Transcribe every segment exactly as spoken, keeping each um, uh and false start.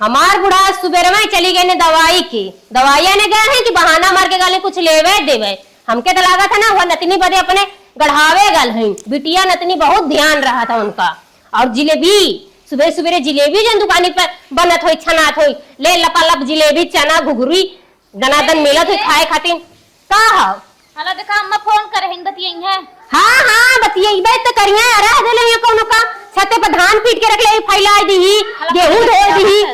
हमार बूढ़ा सुबेरवा चली गए ने दवाई की, दवाइया ने गए हैं कि बहाना मार के गए कुछ लेवे देवे। हमके तो लागत है ना, वह नतनी बदे अपने गढ़ावे गल हैं। बिटिया नतनी बहुत ध्यान रहा था उनका। और जिलेबी, सुबह सुबेरे जिलेबी जन दुकानी पर बनत होई, छनात होई, ले लपालप जिलेबी, चना, घुघरी, दनादन मिलत होई खाए खातिर। का हो? हला देखा, अम्मा फोन करे हैं, बतियाई हैं। हाँ, हाँ, बतियाइबे तो करिए, रह देले हैं कौनो काम। छते पर धान पीट के रख ले, फैला दीही, हला गेहूं धो दीही।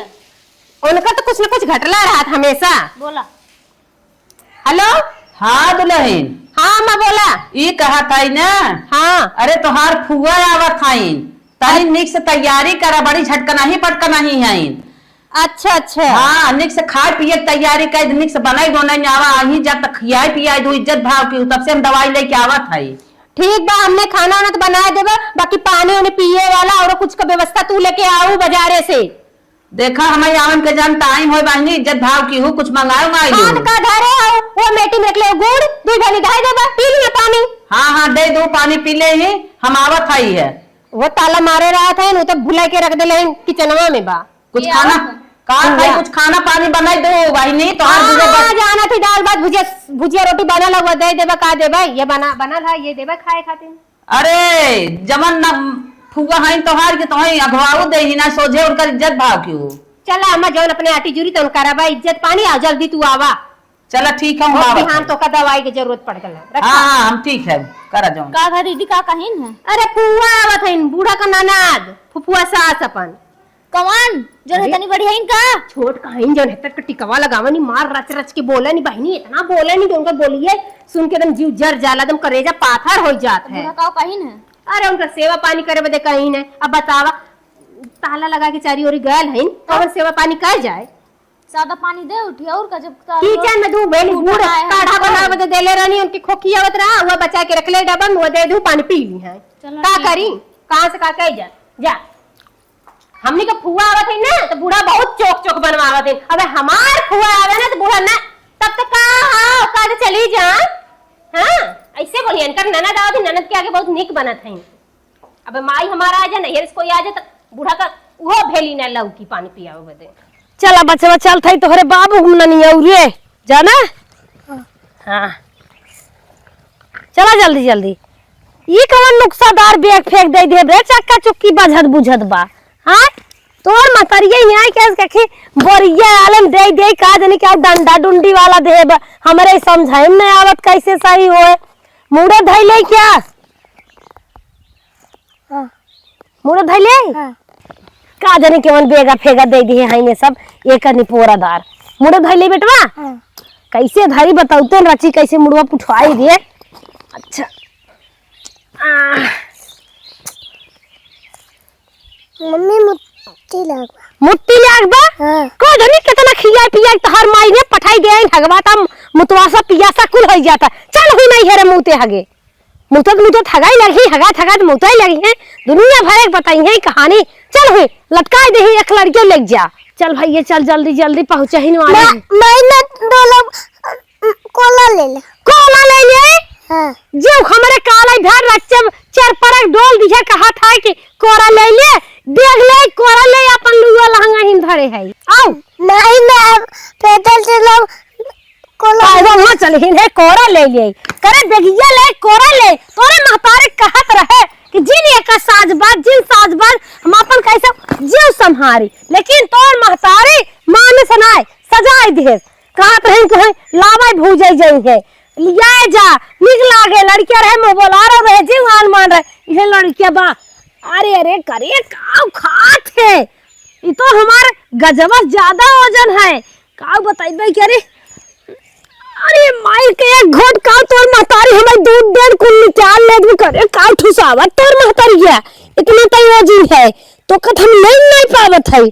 उनका तो कुछ न कुछ घटला रहत हमेशा। बोला। हेलो। हाँ दुलहिन। हाँ अम्मा बोला। ई कहत हई ना। हाँ। अरे तोहार फुआ आवत हईन, तनी अ- निक से तैयारी करा, बड़ी झटकनाही पटकनाही हईन। अच्छा अच्छा। हाँ, निक से खाए पिए के तैयारी कर, निक से बनाई बनाई आवा, अहीं जब तक खियाई पियाई दू इज्जत भाव की, तब से हम दवाई लेके आवत हई। ठीक बा, हमने खाना वाना तो बनाए देबे, बाकी पानी उनी पिए वाला और कुछ का व्यवस्था तू लेके आऊ बाजारे से। देखा, हमारे आवन के जान टाइम होए बहिनी, इज्जत भाव की हो, कुछ मंगाए उंगाए हाँ, लो। तो का धरे हो, वो मेटी में रख ले गुड़, दू भनी धरे देबा, पी लिया पानी। हाँ, हाँ, दे दो, पानी पी ले ही, हम आवत हई है। वो ताला मारे रहत है, वो तो भुला के रख देले हैं किचनवा में बा। कुछ ये खाना, आवत है। का खाई, हाँ। कुछ खाना पानी बनाई दो बहिनी, तो हाँ, हाँ, बस जाना थी, दाल भात, भुजिया, भुजिया रोटी बनल है, वो दे देबा, का देबा, ये बना, बनल है, ये देबा खाए खातिर। अरे, जवन न फुआ हईन तोहार के तोहई अगवाऊ देही ना, सोझे उनकर इज्जत भाव की हो। चला अम्मा, जवन अपने आटी जुरी तवन कराबा, इज्जत पानी, आ जल्दी तू आवा। चला ठीक है, हम और आवत बिहान हई। तो का दवाई के जरूरत पड़ गल है। रखा। हाँ, हाँ, हम ठीक है, करा जवन। का भा दीदी का कहिन है? अरे फुआ आवत हईन, बूढ़ा का ननद, फुफुआ सास अपन। कवन? जौन अरे, इतनी बड़ी हईन का? छोट कहिन जौन है तक टिकवा लगावनी मार रच रच के बोले नी बहिनी, इतना बोले नी, उनका बोलिए सुन के एकदम जीव जर जाला, एकदम करेजा पाथर हो जात है। बूढ़ा का कहिन है? अरे उनका सेवा पानी करे बदे कहिन है। अब बतावा, ताला लगा के चारी ओरी गयल हईन, तो हाँ। अपन सेवा पानी कर जाए। सादा पानी दे उठी और का जब का किचन में दू बेली बूढ़ा बूढ़ बनाए हैं काढ़ा तो। बनावे बदे देले रहनी, उनकी खोखी आवत रहा, वो बचा के रख ले डब्बा में, वो दे दू पानी पी ली है। चलो का ठीक करी? है। कहाँ से का कही जा? जा। हमनी के फुआ आवत है ना, तो बूढ़ा बहुत चोक चोक बनवावत है। अबे हमार फुआ आवे ना, तो बूढ़ा ना, तब तक का, हाँ, का तो चली जा। हाँ, ऐसे बोलिए, इनकर ननद आवत है, ननद के आगे बहुत निक बनत है। अबे माई हमारा आ जा, नैहर से कोई आ जा, तो बूढ़ा का उहो भेली ना लौकी पानी पियावे बदे। चला बचवा, चल थई तोहरे बाबू हम ननी औरे, जाना? हाँ। हाँ। चला जल्दी जल्दी। ई कवन नुक्सादार बैग फेंक दे दे रे, चक्का चुक्की बजत बुझत बा। हाँ? तोर मतरिया यहाँ के कखी बोरिया आलम दे दे, का जाने क्या डंडा डुंडी वाला देब। हमरे समझाई में नहीं आवत कैसे सही होए। मुड़े धैले क्या? हाँ। मुड़े धैले? हाँ। का जाने केवन बेगा फेगा दे दिए हैं इन्हें सब, एक निपोरादार। मुड़े धैले बेटवा? हाँ। कैसे धरी बताउते न रची, कैसे मुड़वा पुठवाई दिए। अच्छा। आह। मम्मी मुट्ठी लाग बा। मुट्ठी लाग बा? हाँ। को धनी कितना खिया पिया तोहर माई ने पठाई दे हगवा ता मुतवासा पियासा कुल हो जाता। चल हुई नहीं हेरे मुते हगे। मुतत मुतत हगाई लगी, हगात हगात मुताई लगी है। दुनिया भर एक बताई है कहानी। चल हुई, लटकाई देही एक लड़कियों लेके जा। चल भैया, चल जल्दी जल्दी पहुँचा ही नहीं। मैं, मैं ना डोलब, अ, कोला ले ले। कोला ले ले? हाँ। जो हमरे काला भर रच्चम चरपरक डोल दिया कहा था कि कोरा ले ले, देख ले कोरा ले अपन लुआ लहंगा हिन धरे है। आओ। नहीं, मैं अब पैदल चलब, कोला पायदल ना चलहिन है, कोरा ले ले। करे बेगिया ले, कोरा ले। तोरे महतारे कहत रहे कि जिन एका साज बाज, जिन साज बाज, हम अपन कैसे जीव संहारी। लेकिन तोर महतारी मान सनाए, सजाए दिहे। कहत रहे कि हैं, लावे भूजाई जाई है। लियाए जा, निक लागे, लड़किया रहे, मोबोलारो रहे, जीव आन मान रहे। इहे लड़किया बा। अरे, अरे, करे, काऊ खात है? ई तो हमार गजवा से ज्यादा वजन है। का बताइबे कि अरे, अरे माई के एक घोट का तोर महतारी हमार दूध डेढ़ कुल निकाल ले दू करे, का ठुसावत तोर महतारी है, इतना तई वजन है, तो कत हम नहीं, नहीं पावत है,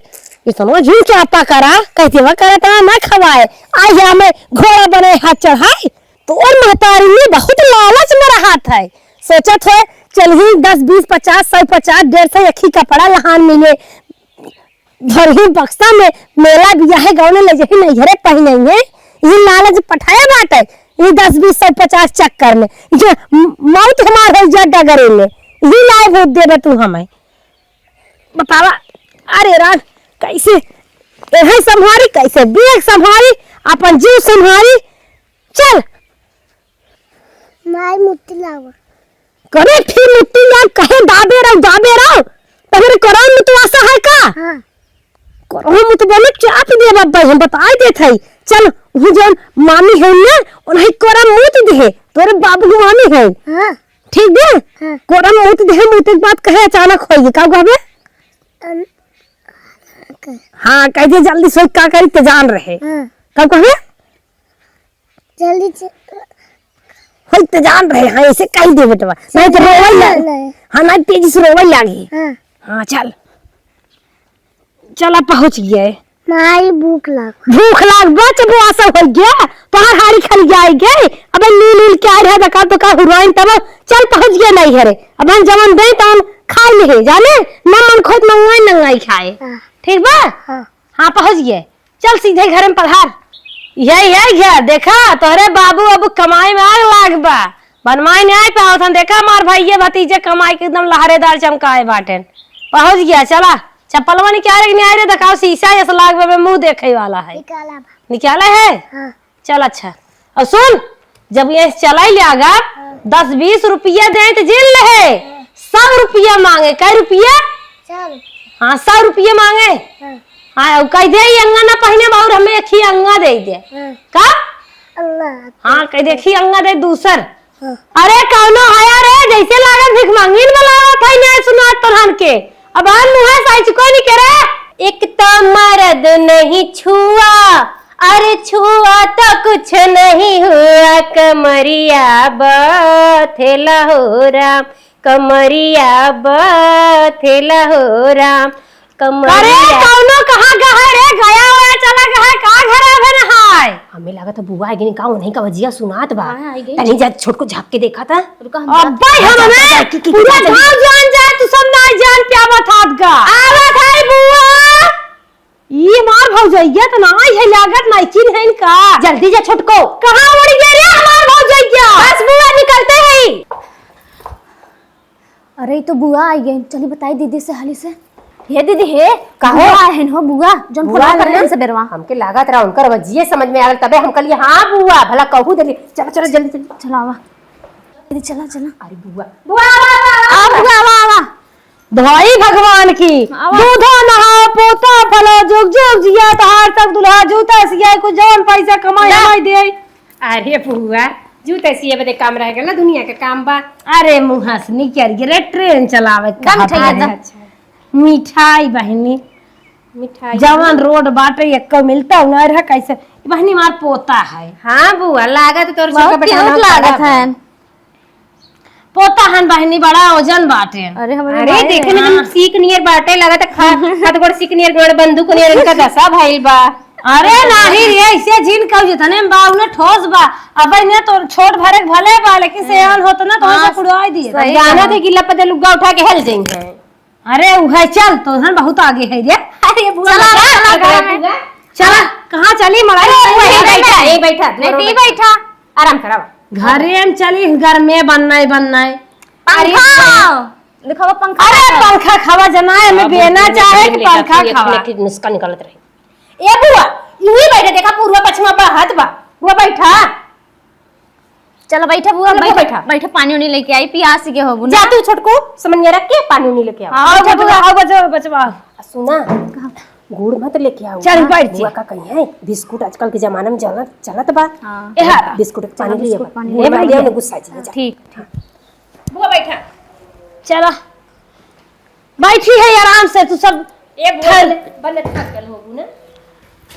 इतना झूठ चापा करा, कहते हुआ करे तना ना खवाए, आज हमें घोड़ा बने हाथ चढ़ाए, तोर महतारी में बहुत लालच में रहत है, सोचत है चल ही दस बीस पचास सौ पचास डेढ़ सौ एक ही कपड़ा लहान मिले, भरही बक्सा में मेला बियाहे गौने ले जही नैहरे पहिनइहे। ई लालच पठाए बाटे। ई दस बीस सौ पचास चक्कर में। ई जो म-, मौत हमार हो जा डगरे में। ई लाए भूत देबे तू हमें। बतावा। अरे राम, कैसे? एहे संभारी, कैसे बेग संभारी, अपन जीव संभारी। चल। माई मुट्ठी लावा। करे फिर मुट्ठी लाग, कहे दाबे रहो, दाबे रहो। तोहरे कोरहू में तो आसा है का? हाँ। कोरहू में तो बोले चाप दे बाबा, हम बताई देत हई। चल, वही जौन मामी है ना, उन्हीं कोरहू में मूत दे, तोरे बाबू की मामी है। हाँ। ठीक दे? हाँ। कोरहू में मूत दे, मूते के बाद कहे अचानक होई, का कहबे? अन-, हाँ, कह दे जल्दी से, का करी ते जान रहे। हाँ। का कहबे? जल्दी से। होई ते जान रहे, हाँ, ऐसे कही दे बेटवा। नहीं तो रोवै लाग-, नहीं। हाँ, नहीं, तेजी से रोवै लागी। हाँ। हाँ, चल। चला, पहुँच गए। माई, भूख लाग। भूख लाग बा, जब वो आसा हो गया, तोहार हाड़ी खल जाए गए। अब नील नील के आ रहा, दका तो का हुराइन तब। चल, पहुँच गए नहीं हरे। अब हम जवन दे, तवन खाए नहीं, जाने? ना मन खोत मंगाई, नंगाई खाए। हाँ। ठीक बा? हाँ। हाँ, पहुँच गए। चल सीधे घरे में पधार। यही है घर, देखा, तोहरे बाबू अब कमाई में आग लाग बा, बनवाई नहीं आए पावत हन। देखा, हमार भैया भतीजे कमाई के एकदम लहरेदार चमकाए बाटेन। पहुँच गया, चला, चप्पलवा निकाले के नहीं आए रे, देखाओ, शीशा जैसा लाग बा, मुँह देखे वाला है। निकाला बा। निकाला है? हाँ। चल, अच्छा। और सुन, जब ये चलाई ले आगा, हाँ। दस बीस रुपया दे तो जिन ले। हाँ। सौ रुपया मांगे, कै रुपया? सौ। हाँ, सौ रुपया मांगे। हाँ। हाँ, और कह दे, "ई अंगा ना पहिने, और हमें एक ही अंगा दे दे।" हाँ। का? अल्लाह। हाँ, कह दे, "एक ही अंगा दे दूसर।" हाँ। अरे, कौनो हया रे, जैसे लागत भिखमंगिन बुलावत है, नहीं सुनात तोहन के। अब हम मुँह साइज कोई नहीं करे। एक तो मर्द नहीं छुआ, अरे छुआ तो कुछ नहीं हुआ, कमरिया बथेला हो राम, कमरिया बथेला हो राम, कमरिया। अरे कौनो कहाँ गहा रे, गया हुआ चला गहा, का घर आवे न हाय? हमें लागत है बुआ आइगी का, उन्हीं का वजिया सुनात बा। हाँ, आइगी। तनी जा छोटको झाँक के देखा था। रुका, हम अब्बे जा, हम जा, हमें जा, की, की, पूरा जा, जा। गाँव जान जाए, तू सब ना जान पे आवत हाथ गा। आवत है बुआ। ई हमार भौजैया तो ना आई है, लागत ना चिन्ह है इनका। जल्दी जा छोटको। कहाँ उड़ गए रे हमार भौजैया? बस बुआ निकलते ही। अरे, ई तो बुआ आई गई, चली बताई दीदी से हाली से। हे दीदी, हे, का हो? बुआ आए हैं हो, बुआ, जौन बुआ फोन कर है? हमसे बेरवा। हमके लागत रहा, उनकर वजिये समझ में आ गल, तबे हम कहलिए, "हाँ बुआ, भला कहू देली।" चला, चला, जल्दी, जल्दी। चला, आवा। दीदी, चला, चला। अरे बुआ। बुआ, आवा, आवा, आवा, आ, बुआ, आवा, आवा। भाई भगवान की, आवा। दूधो नहाओ, पोता फलो, जुग जुग जिया, तोहार सब दुल्हा जूता सिया, कुछ जौन पैसा कमाए, ला। हमारे दे। अरे बुआ, जूता सिए बदे काम रह गल ना, दुनिया के काम बा। अरे मुहसनी, क्या रे, ट्रेन चलावे के दम कहा उठाइए, था? दम। अच्छा। मिठाई बहिनी, मिठाई। जवन रोड बाटे, एक्को मिलता हूँ ना रहा, कैसे? बहिनी, हमार पोता है। हाँ बुआ, लागत तोर बहुत छोटका बेटा cute ना लागत खराब है। है। पोता हन बहिनी, बड़ा ओजन बाटे। अरे, हमरे अरे, माई देखे ना, हाँ। एकदम सीक नियर बाटे, लागत खा-, खतगोड़ सीक नियर, गोड़ बंदूक नियर, इनका दशा भइल बा। अरे, नाही रे, ऐसे जिन कहू, जितने में बा, उन्हें ठोस बा। अब इन्हें तो छोट भरे के भले बा, लेकिन हाँ। सेयान होत ना, तो हाँ, ऐसे कुड़वाई दिए। सही जानत है कि लपदे लुग्गा उठा के हेल जाई है। अरे उहे चल, तोहन बहुत आगे है रे। अरे बुआ, चला, चला, चला, चला, चला। बुआ। चला, कहाँ चली मड़ाई? अरे, वही बैठा, यही बैठा, नहीं, तू ही बैठा। आराम करावा। घरे में चली, घर में बनना है, बनना है। अरे पंखा। दिखावा पंखा। अरे पंखा खावा जना है, हमें हाँ, बेना बुआ, चाहे कि लेकर पंखा एक खावा। मिनट नुस्खा निकालत रही। ए बुआ, यही बैठा, देखा पूर्वा पछिमा बहत बा। बुआ बैठा। चलो बैठा बुआ, चलो बैठा, बैठा। बैठा, पानी उनी लेके आई, पियास के होबू ना। जा तू छोटको समनिया रख के पानी उनी लेके आओ। हाँ, आओ बैठा बचवा, बुआ। आओ बचवा, बचवा। आ सुना, कहाँ? गुड़ मत लेके आओ। चल, हाँ, बैठ बुआ जी। का कहीं है, बिस्कुट आजकल के जमाना में चलत, चलत बा। हाँ। ए हाँ। बिस्कुट के चलो, पानी लिए बिस्कुट बा। पानी गुड़ ले मत लिया, बैठा। गुस्सा जी, हाँ, जा। ठीक, ठीक। बुआ बैठा। चला। बैठी है आराम से, तू सब ए बुआ, ठहर। बन, बन थक गल होबू ना।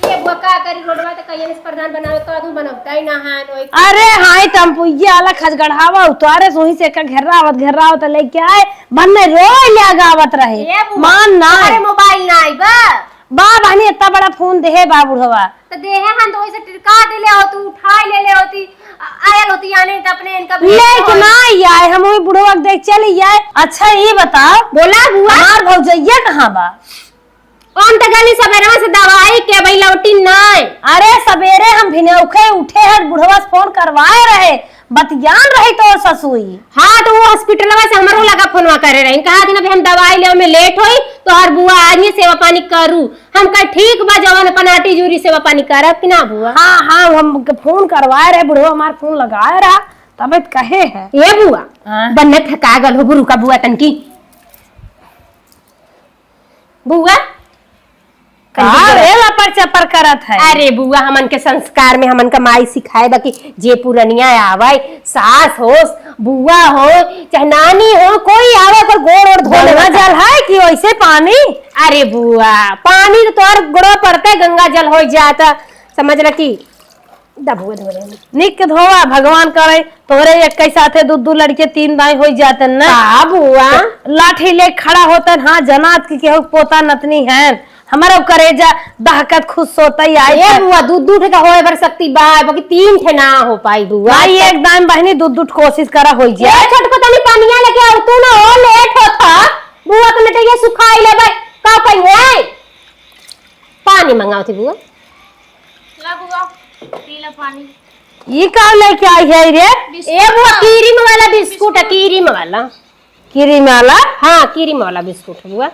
ए बुआ, का करी, रोडवा त कहियन से प्रधान बनावे, कह दूं बनवता ही ना है, नोई। अरे हाँ, ई तमपुइया वाला खजगढ़ावा उतारे, सोही से का घेर्रावत, घेर्रावत लेके आए, मन में रोए ले गावत रहे। ए बुआ, मान ना। अरे मोबाइल ना आई बा। बा बहनी, इतना बड़ा फोन देहे बा बुढ़वा। त देहे हन त ओइसे टिरका देले होती, उठाई लेले होती, आ-, आयल होती, यानी त अपने इनका भेज लेके होई। ना आई आए, हम वही बुढ़वा के देख चली आए। अच्छा, ई बताओ, बोला बुआ। हमार भौजैया कहाँ बा? हम त गली सबेरवा से दवाई के अबई लौटी नाय। अरे, सबेरे हम भिनौखे उठे हैं, बुढ़वा से फोन करवाए रहे, बतियान रही तोर ससुई। हाँ, तो वो हॉस्पिटलवा से हमरो लगा फोनवा करे रही, कहा दिन अभी हम दवाई लेवे में लेट होई, तोहर बुआ आज ही सेवा पानी करू। हम कहे, "ठीक बा, जवन अपन आटी जूरी सेवा पानी करब कि ना बुआ?" हाँ, हाँ, हम फोन करवाए रहे, बुढ़वा हमार फोन लगाए रहा, तबे त कहे है। ए बुआ, हाँ। बन्ने थका गल हो, रुका बुआ तनकी। बुआ, का कहीं रे लपर चपर करत है? अरे बुआ, हमन के संस्कार में हमन का माई सिखाए बा कि जे पुरनिया आवे, सास हो, बुआ हो, चाहे नानी हो, कोई आवे, ओकर गोड़ ओड़ धो लेवे। गंगा जल है कि वैसे पानी? अरे बुआ, पानी तो तोहर गोड़वा पड़ते गंगा जल हो जाता, समझ ल कि दबुआ धो रहे हैं। निक धोवा, भगवान करे तोहरे एक के साथे दू दू लड़के तीन दाई होई जातन ना। का बुआ? तो लाठी ले खड़ा होतन, हाँ, जनात की केहू पोता नतनी है, हमारा करेजा दहकत खुश होता ही आई ए है। बुआ, दू दू ठे का होए बर सकती बा, बाकी तीन ठे ना हो पाई बुआ। भाई, एक दाई बहनी दू दू ठे कोशिश करा होई जाए। ए छोटको तनी पानिया लेके आओ तू ना, हो लेट होता। बुआ तो लेटे ये सुखाई ले भाई, का कहीं है? पानी मंगाओ थी बुआ। ला बुआ, पी ला पानी। ई का लेके आई है रे? बिस्कुट ए बुआ, बा। क्रीम वाला बिस्कुट है, बिस्कुट। क्रीम वाला। क्रीम वाला? हाँ, क्रीम वाला बिस्कुट है बुआ।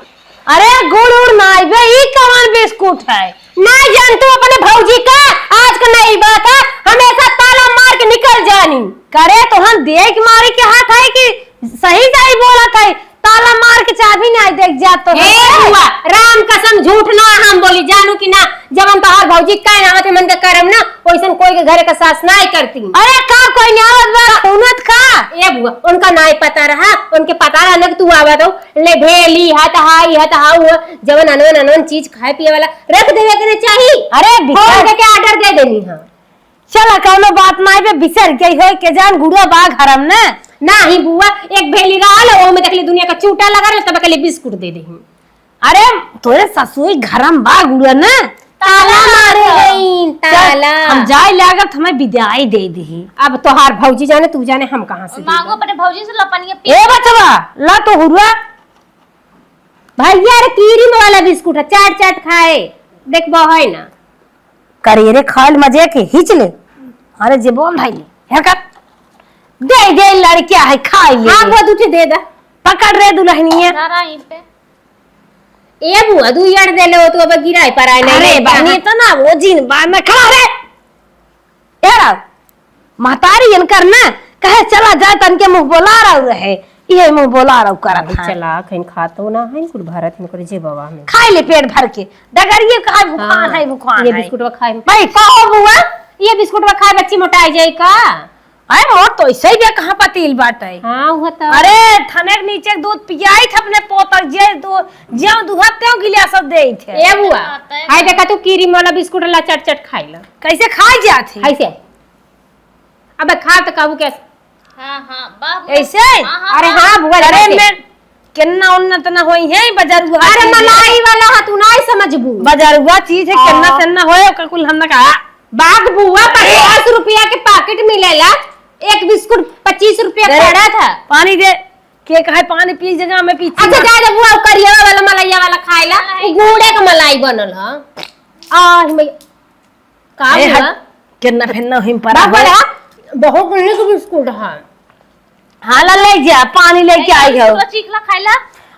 अरे गुड़ उड़ ना आइबे, ई कवन बिस्कुट है? नहीं जान तू अपने भौजी का, आज का नई बात है, हमेशा ताला मार के निकल जानी। करे तो हम देख मारे के हाथ है कि सही सही बोलत है, ताला मार के चाबी ना देख जात तो ए है। बुआ, राम कसम झूठ ना हम बोली, जानू कि ना, जवन तोहार भौजी का आवत है मन के करम ना, वैसन कोई के घरे का सास नाई करती। अरे का कोई नहीं आवत बा, सुनत का? ए बुआ, उनका नाई पता रहा, उनके पता रहा ना कि तू आवत हो, ले भेली, हत हाई, हत हाउ, जवन अनवन अनवन चीज खाए पिए वाला रख देवे के ना चाही। अरे फोन बिचार करके ऑर्डर दे देनी है। चला, कौनो बात नाई बे, बिसर गई होई, के जान गुड़ुआ बा घरम ना। नाही बुआ, एक भेली रहल, ओमे देखली दुनिया का चूटा लगा रहल, तब कहली बिस्कुट दे देही। अरे, तोरे ससुई घरम बा गुड़ुआ ना। ताला मारे गई, चल, ताला। हम जाए लागत, हमें विदाई दे देही। अब तोहार भौजी जाने, तू जाने, हम कहाँ से मांगो देबे? अपने भौजी से लपनिया पी। ए बचवा, ला तो हुरुआ। भैया रे, क्रीम वाला बिस्कुट है, चाट चाट खाए, देखबो है ना। करेरे खाइल मजे के, हिच ले। अरे जे बोल भाई ले, हेरकत। दे दे लड़किया है, खाई ले। हाँ, वो दूठे दे दा। पकड़ रे दुल्हनिया। ना रहा ईंट पे। ए बुआ, दू यार दे ले, वो तो अब गिराए पर आए नहीं अरे देता। बहनी तो ना, वो जीन बा में खड़ा रे। ए रहा, महतारी इनकर ना कहे, "चला जाए, तनके मुँह बोला रहू रहे, इहे मुँह बोला रहू करत अरे हैं।" चला, खैन खातो ना है, कुल भरत में करे जे बाबा में। खाई ले पेट भर के, डगरिए का भुखान हाँ, है, भुखान ये है। बिस्कुटवा खाए। भाई, का हो बुआ? ये बिस्कुटवा खाए बच्ची मोटाई जाई का? अरे मोर तो ऐसे ही बे कहाँ पतील बाटे। हाँ, हुआ तो। अरे, थने के नीचे के दूध पियाई थे अपने पोतक, जे दू-, जे दूहत ते गिलास देई थे। ए बुआ, हाय देखा तू क्रीम वाला बिस्कुट ला चट चट खाई ला। कैसे खाई जात है? ऐसे। अबे खा तो कहू कैसे? हाँ, हाँ, बाबू। ऐसे? हाँ, हाँ, अरे हाँ। हाँ, बुआ, अरे ऐसे। मैं केन्ना उन्नत ना होई है, बजरुआ अरे चीज है। मलाई वाला हा, तू नाई समझबू। बजरुआ चीज है, हाँ। केन्ना सेन्ना होए, ओकर कुल हम ना कहा। बाग बुआ, पचास रुपया के पैकेट मिलेला, एक बिस्कुट पच्चीस रुपया दे रे, पड़ा था। पानी दे, के कहे पानी पी जगह में पीछे अच्छा, ना। जा दे बुआ, करिया वाला, मलैया वाला खाए ला, उ गुड़े के मलाई बनल ह। आ, मैं का ए, बुआ? हट, केन्ना फेन्ना हिम परा बाप हो। रे, बहुत नीक बिस्कुट है। हाँ, ला ले जा, पानी लेके आई हो। बिस्कुट चीख ला, खाई ला।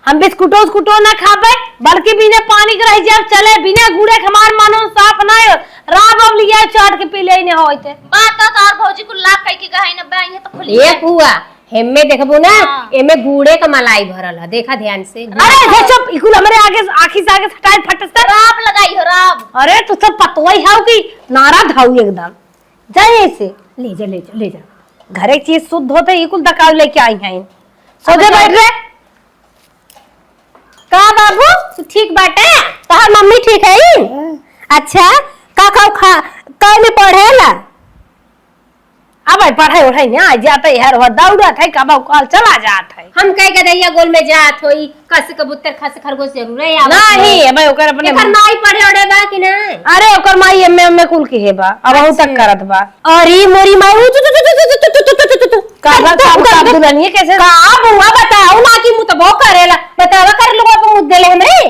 हम बिस्कुटो उस्कुटो ना खाबे, बल्कि बिना पानी के रह जाब, चले, बिना गुड़े के हमार मनो साफ ना हो। राब अब लिया चाट के पी ले ने होते। बात तो तार भौजी कुल लाख कह के कहे न बा, ये तो खुली ए है। बुआ, हेम्मे देखबू ना, हाँ। एमे गुड़े का मलाई भरल है, देखा ध्यान से। अरे, हे चुप, ई कुल हमरे आगे, आँखी से आगे से हटाए, फट से। राब लगाई हो, राब। अरे, तू सब पतवई हाउ कि नारा धाऊ एकदम। जा यहीं से। ले जा, ले जा, ले जा। घरे के चीज शुद्ध होते, ई कुल दकाव लेके आई हैं। सोझे अब जा। बैठ रे। का बाबू, तू ठीक बाटे? तोहार मम्मी ठीक है? हाँ। अच्छा, का खाऊ खा, कई में पढ़ेला? अब पढ़ाई उढ़ाई ना जात है, हर वह दौड़त है, कब काल चला जात है। हम कह के दैया गोल में जात होई, कस कबूतर, खस खरगोश जरूर है, आवत नहीं, होई। अब ओकर अपने एकर माई पढ़े ओढ़े बा कि ना? अरे, ओकर माई एमए, एमए कुल के है बा, अब अहू तक अच्छा। करत बा। अरे, मोरी माई, तू, तू, तू, काबर, काबर, काबर दुल्हनिया कैसे? का बुआ बताऊ ना कि मुतबो करेला, बतावा कर लोगों पे मुद्दे ले हमरे।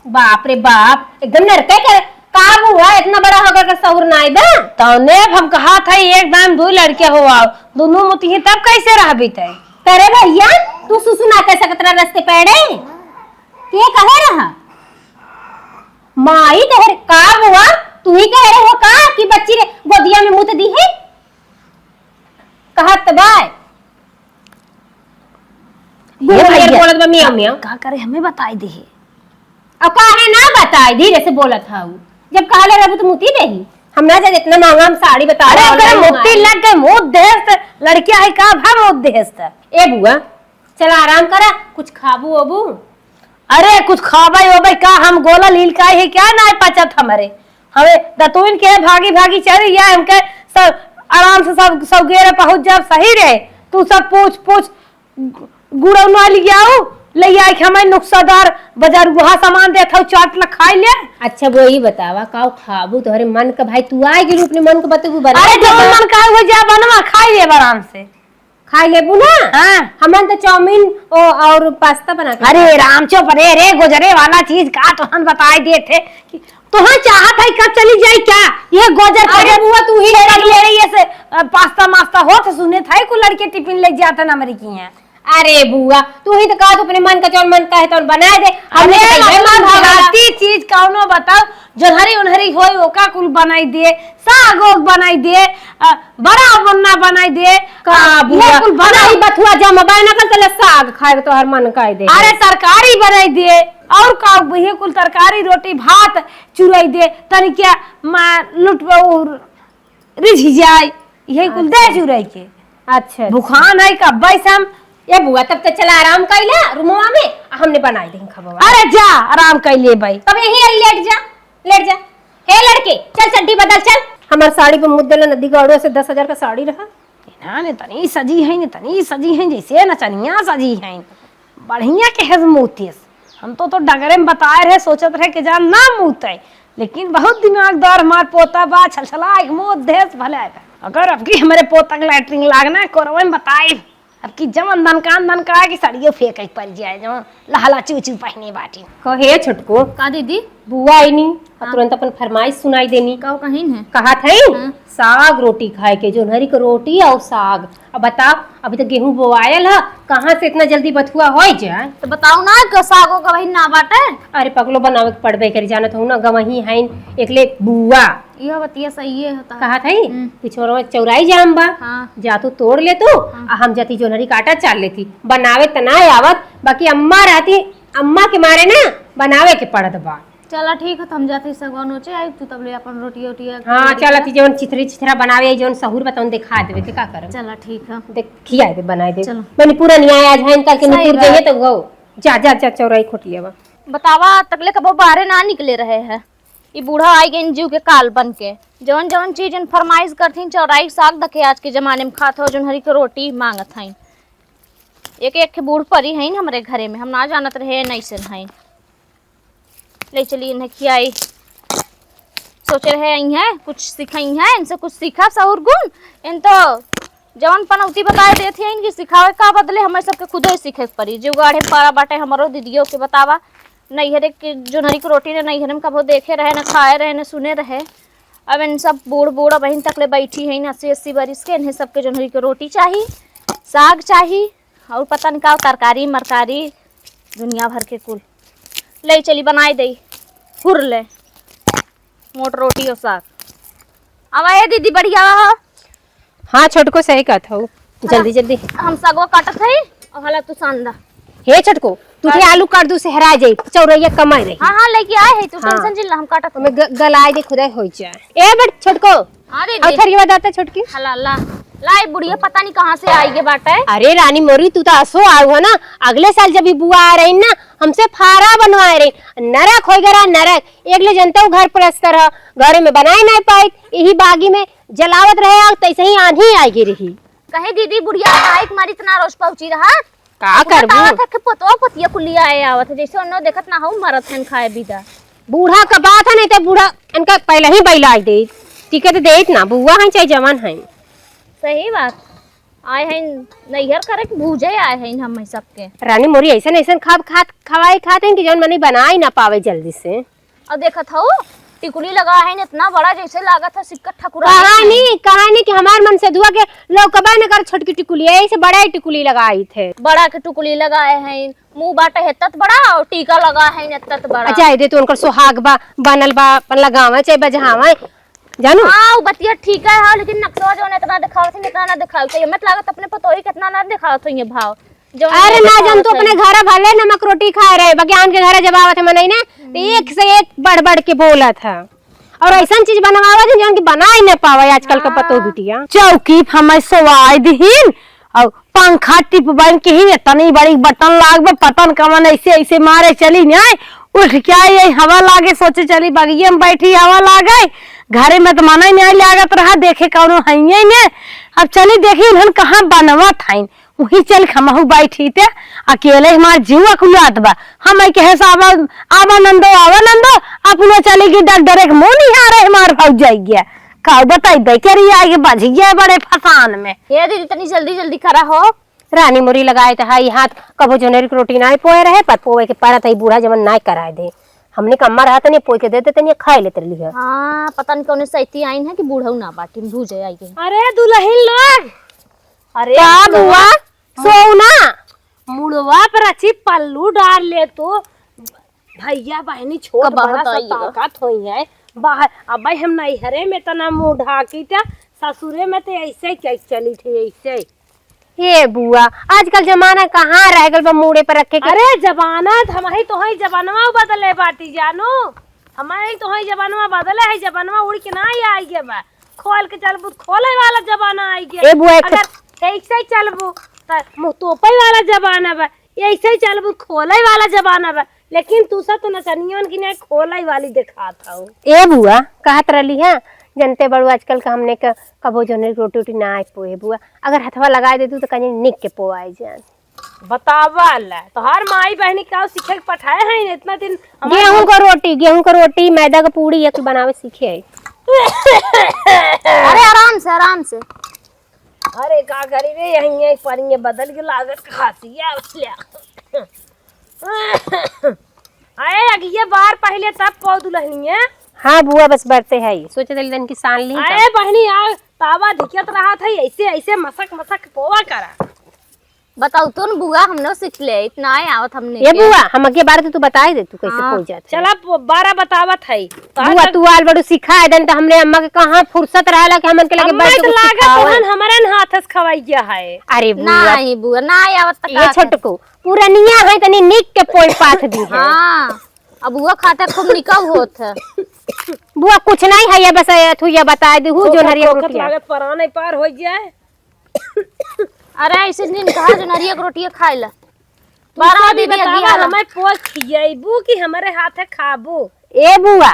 बाप रे बाप, एकदम नरके के। का बुआ, इतना बड़ा हो गया, सहूर ना आइबा? तौने हम कहा था, एक दाम दो लड़के हो आओ, दुनों मुतिहे तब कैसे रहबी तै? करे भैया, तू सुसु ना कर सकत रहा रस्ते पैड़े? के कहे रहा? माई तोहरे का बुआ, तू ही कहे रहे हो का कि बच्ची रे गोदिया में मुत दी है? कहत बाय। ये गुंगनियर भैया, बोलत बा मियाँ मियाँ। का करे हमें बताई दे। अब काहे ना बताई, धीरे से बोलत हऊ। जब कहले रहबू तो मुती देही। हम ना जाने इतना महंगा हम साड़ी बता अरे रहा ओकरे online मुत्ती मंगाई। लग गए, मुँह देहस त लड़किया है का भा मुँह देहस त। ए बुआ, चला आराम करा, कुछ खाबू ओबू। अरे कुछ खाबे ओबे का, हम गोला लील का है क्या ना पचत हमरे। हमें दतुइन के भागी भागी चली या हमके सब आराम से सब सौगेरे पहुँच जाब सही रहे। तू सब पूछ पूछ गु-, गुड़ौना लियाऊ, ले आई के हमें नुस्खादार बाजार उहा सामान देत हऊ, चाट ला खाई ले। अच्छा, वही बतावा, का खाबू? तोहरे मन का भाई, तू आए के रूप में मन का बतबू बना अरे, दे। जौन मन का हो जा बनवा, खाई ले आराम से। खाई लेबू ना? हाँ। हमन तो चाउमीन ओ, और पास्ता बना के अरे, राम चुप रे, रे, गुजरे वाला चीज का तोहन बताई देत है कि तोहन चाहत है का चली जाई क्या? ये गोजर अरे, गोजर बुआ, तू ही फेर कर ले रही है से, अ, पास्ता मास्ता होत सुने था, कुल लड़के टिफिन ले जाते ना हमरे की हैं। अरे बुआ, तू ही तो कहत अपने मन का जौन मन का है तौन बनाए दे। हमने अरे तो ये हमार मन भावेला। भारतीय चीज कौनो बताओ, जोन्हरी उन्हरी होई ओका कुल बनाई दे, साग ओग बनाई दे, अ, बड़ा बन्ना बनाई दे, का अ, बुआ? ये कुल बनाई। अरे बथुआ जमा बाय ना कर तले साग खाए के तोहर मन का दे। अरे तरकारी बनाई दे, और का ये कुल तरकारी रोटी भात चुराई दे, तनिक लुट रिझ जाए, यही कुल दे अच्छा। जुराई के। अच्छा, अच्छा। भुखान है का बैसम। ए बुआ, तब तो चला आराम कइला रूमवा में, आ हमने बनाई देही खबवा। अरे जा, आराम कइले बाई। तब यही आई, लेट जा, लेट जा। हे लड़के, चल चड्डी बदल, चल। हमार साड़ी पे मुद्दे ला नदी गौड़ो से दस हजार का साड़ी रहा। ना, ने तनी सजी है, ने तनी सजी है, जैसे नचनिया सजी है। बढ़िया के हेज मूतिस। हम तो, तो डगरे में बताए रहे, सोचत रहे कि जान ना मूते, लेकिन बहुत दिमागदार हमार पोता बा, छलछला एक मूत देस भले। अगर अब की हमरे पोता के लैट्रिन लागना, कोरवे में बताई, अब की जवन दनकान दनका की सड़ियो फेंक के पड़ जाए, जवन लहला चू चू पहने बाटी। कहे छोटको, का दीदी? बुआ आईनी, और हाँ। तुरंत अपन फरमाइश सुनाई देनी। का कहिन है? कहा था ही? हाँ। साग रोटी खाए के, जोन्हरी के रोटी और साग। अब बताओ, अभी तो गेहूं बोआयल ह, कहाँ से इतना जल्दी बथुआ होइ जाए? तो बताओ ना, क-, सागो का वही ना बाटे। अरे पगलो, बनावे के पड़बे करी, जानत हूँ ना, गवही हईन, एकले बुआ। यह बतिया सही है होता। कहा था ही? हम्म। पिछोरवा चौराई जाम बा, हाँ। जा तू तोड़ ले तू, हाँ। आ हम जाती जोन्हरी काटा चाल लेती। बनावे त ना आवत, बाकी अम्मा रहती, अम्मा के मारे ना बनावे के पड़त बा। चला ठीक है, तो हम जाते ही सगवा नोचे आई, तू तब ले अपन रोटी ओटी हाँ, चला ती जवन चिथरी चिथरा बनावे, जवन सहूर बताउन देखा देवे, ते का करब? चला ठीक है। देख, खिया दे, बनाए दे। चलो। मने पूरा न्याय आज है, कल के सही नुपुर बात। जाइए तो गो। जा, जा, जा, चौराई खोटिया बा। बतावा, तकले कबो बाहरे ना निकले रहे है। ई बूढ़ा आई गइन जीव के काल बन के। जवन जवन चीज इन फरमाइश करथिन, चौराई के साग धके आज के जमाने में खात हो, जोन्हरी के रोटी मांगत हईन। एक एक के बूढ़ परी हईन हमरे घरे में, हम ना जानत रहे, नैसन हईन। ले चली इन्हें खियाई। सोचे रहे आई हैं, कुछ सिखाई हैं, इनसे कुछ सीखा सहूर गुण। इन तो जवन पनौती बताए देत हैं, इनकी सिखावे का बदले हमें सबके खुदे सीखे के पड़ी। जुगाड़े पारा बाटे हमरो दीदियों के बतावा। नैहरे के जोन्हरी के रोटी ने नैहरे में कभो देखे रहे, न खाए रहे, न सुने रहे। अब इन सब बूढ़ बूढ़ अबहिन तकले बैठी हैं, अस्सी अस्सी बरिस के, इन्हें सबके जोन्हरी के रोटी चाही, साग चाही, और पता नहीं का तरकारी मरकारी, दुनिया भर के कुल। ले चली बनाए दे, हुर ले। मोट रोटी और साग। आवा ए दीदी, बढ़िया हो। हाँ छोटको, सही कहत हऊ, जल्दी जल्दी। हम सगवा काटत हई और हला तू सान दा। हे छोटको, तू थे आलू काट दू, सेहरा जाई, चौरैया कमाए रही। हाँ हाँ, लेके आए है, तू हाँ। टेंशन जिन ला, हम काटत हई। हमें ग-, गलाए दे खुदाई होई जाए। ए बट छोटको, हाँ दीदी। और थरिया दाता छोटकी। हला ला, ला, ई बुढ़िया पता नहीं कहाँ से आई गे बाटे। अरे रानी मोरी, तू तो असो आऊ हो ना, अगले साल जब ई बुआ आ रही ना, हमसे फारा बनवाए रही, नरक होई गरा नरक। एक ले जनता घर पलस्तर ह, घरे में बनाए ना पाई, यही बागी में जलावत रहे आग, तैसे ही आंधी आई गे रही। कहे दीदी, बुढ़िया आए के मारी इतना रोज पहुंची रहा। का करबू? आवत है कि पोतवा पोतिया कुलिया आए आवत है, जैसे उन्नो देखत ना हो, मरत हन खाए बिदा। बूढ़ा का बात है, नहीं तो बूढ़ा इनका पहले ही बैलाज देइत, टिकट देइत ना, बुआ हैं चाहे जवान हैं। सही बात। आए हैं नैहर करे के भूजे आए हैं हम सबके। रानी मोरी ऐसन ऐसन खाब खात, खवाई खात हैं कि जौन मनी बनाई ना पावे जल्दी से। और देखत हो, टिकुली लगा है न इतना बड़ा, जैसे लागत है सिक्का ठकुरा कहानी। कहानी कि हमार मन से दुआ के लौकबा न कर, छोटकी टिकुली है, ऐसे बड़ा ही टिकुली लगाई थे। बड़ा के टिकुली लगाए हैं, मुँह बाटे है तत बड़ा और टीका लगा है न तत बड़ा। अच्छा, दे तो उनकर सुहाग बा, बनल बा, अपन लगावे चाहे बजहावे, जानू। हाँ, वो बतिया ठीक है, हाँ, लेकिन नक्शा जो इतना दिखावत है, इतना ना दिखावे चाहिए। मत लागत अपने पतोही कितना ना दिखावत है ये भाव। जो अरे ना जान, तू अपने घर भले नमक रोटी खाए रहे, बाकी आन के घर जब आवत है मनई ना, तो एक से एक बढ़ बढ़ के बोलत है। और ऐसन चीज बनवावत है जौन की बना ही ना पावे आजकल का पतोह बिटिया। चौकी पे हमें सोवाई दिहिन और पंखा टिपबन के ही इतनी बड़ी बटन लागबे, पतन कमन ऐसे ऐसे मारे चली न्याय, उठ के आई, आई हवा लागे, सोचे चली बगिया में बैठी हवा लागे। घरे में तो मना ही नहीं लागत रहा, देखे कौनो हइये ने। अब चली देखी उन्हन कहाँ बनवत हइन, वही चल के हमहू बैठी ते। अकेले हमार जीव अकुलात बा। हम आई कहे से आवा, आवा नंदो, आवा नंदो, अपनो चली गई डर डरे के मुँह निहारे हमार भौजाई गया। का बताई बे, के रही आई बज गया बड़े फसान में। ए दीदी, तनी जल्दी जल्दी करा हो। रानी मुरी लगाए त हाई हाथ, कबो जोनरी के रोटी नाई पोए रहे, पर पोए के परत है बूढ़ा जवन नाई कराए दे। हमने का अम्मा रहा तनी पोए के देते तनी खाए लेते रही है। हाँ, पता नहीं कौन सैती आइन है कि बूढ़ऊ ना बाटी, भूजे आई गई। अरे दुल्हन लोग, अरे का बुआ? बुआ, सोना। मुड़वा पर अच्छी पल्लू डाल ले तो। भैया बहनी छोट कब बड़ा सब ताकत होई है। बाहर अब भाई हम नैहरे में तना मुँह ढाकी त, ससुरे में तो ऐसे क्या चली थे ऐसे। हे बुआ, आजकल जमाना कहाँ रह गल बा मूड़े पर रखे के? अरे जमाना त हमही तोहई जमानवा बदले बाटी जानू, हमही तोहई जमानवा बदले है, जमानवा उड़ के ना आई गए बा, खोल के चलबू त खोले वाला जमाना आई गए। ए बुआ, एक अगर ऐसे ही चलबू त मुँह तोपे वाला जमाना बा, ऐसे ही चलबू त खोले वाला जमाना बा। लेकिन तू सब तो नचनियन की नहीं खोलाई वाली देखात हौ। ए बुआ, कहत रहली है, जनते बड़ू आजकल का हमने का कबो जोने रोटी उटी ना आए पोए बुआ, अगर हथवा लगाए दे तू तो कहीं निक के पोआए जान। बतावा ले, तोहार माई बहनी का सीखे के पठाए हैं इतना दिन? हमार गेहूं का रोटी, गेहूं का रोटी, मैदा का पूड़ी ये कुल बनावे सीखे है। अरे आराम से, आराम से। अरे का करी रे, यहीं यहीं पनिया बदल के लागत खासिया उठल्या। अरे अगिये बार पहिले तब पौ दुल्हनिया। हाँ बुआ, बस बरते है, सोचे तली तन की सान ली अरे बहनी आ, तावा धिकत रहा था, ऐसे ऐसे मसक मसक पोवा करा। बताओ तो न बुआ, हमने सीख ले, इतना आए आवत हमने ये के। बुआ, हम अगिये बार तो तू बताए दे, तू कैसे हाँ। पहुंच जाते। चला ब-, बारा बतावत है। तो बुआ, आज तू आल बड़ू सिखाए देन, तो हमने अम्मा के कहाँ फुर्सत रहेला कि हमन के लगे अम्मा बैठ के तो कुछ लागत सिखावे। तोहन हमरे न हाथ से खवाइया है। अरे बुआ। नहीं बुआ, ना आवत त ये का छोटको, पुरनिया है, तनी निक के पोई पाथ दी है। हाँ, अब वो खाते खूब निकल होत है। बुआ, कुछ नहीं है, ये बस ये थू ये बताए दी हूँ, जो खोखत, नरिया खोखत रोटियां। लागत परान है पार हो जाए। अरे, ऐसे दिन कहा जो नरिया के रोटियां खाए ला। तू बारह तो भी दीदी बतावा, अगिया ला। हमें पोए खियाइबू कि हमरे हाथे खाबू? ए बुआ,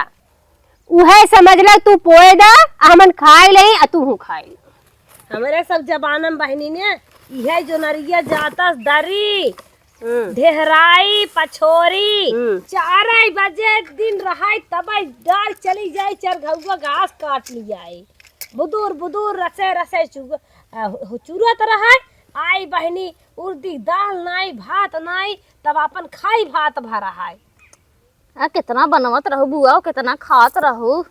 उहे समझ ले, तू पोए दा, आ हमन खाए ले, आ तू हूँ खाए ले। हमरे सब जमाना में बहिनी ने, इहे जो नरिया जाता दरी, हम्म। ढेहराई, पछोरी, हम्म। चार बजे दिन रहाई, तब डाल चली जाए, चरघौआ घास काट लियाई। बुदुर, बुदुर, रसे, रसे चुग-, अ, हो-, चुरत रहाई। आई बहिनी, उर्दी दाल नाई, भात नाई, तब आपन खाई भात भरा है। आ, कितना बनवत रहू बुआ, कितना खात रहू।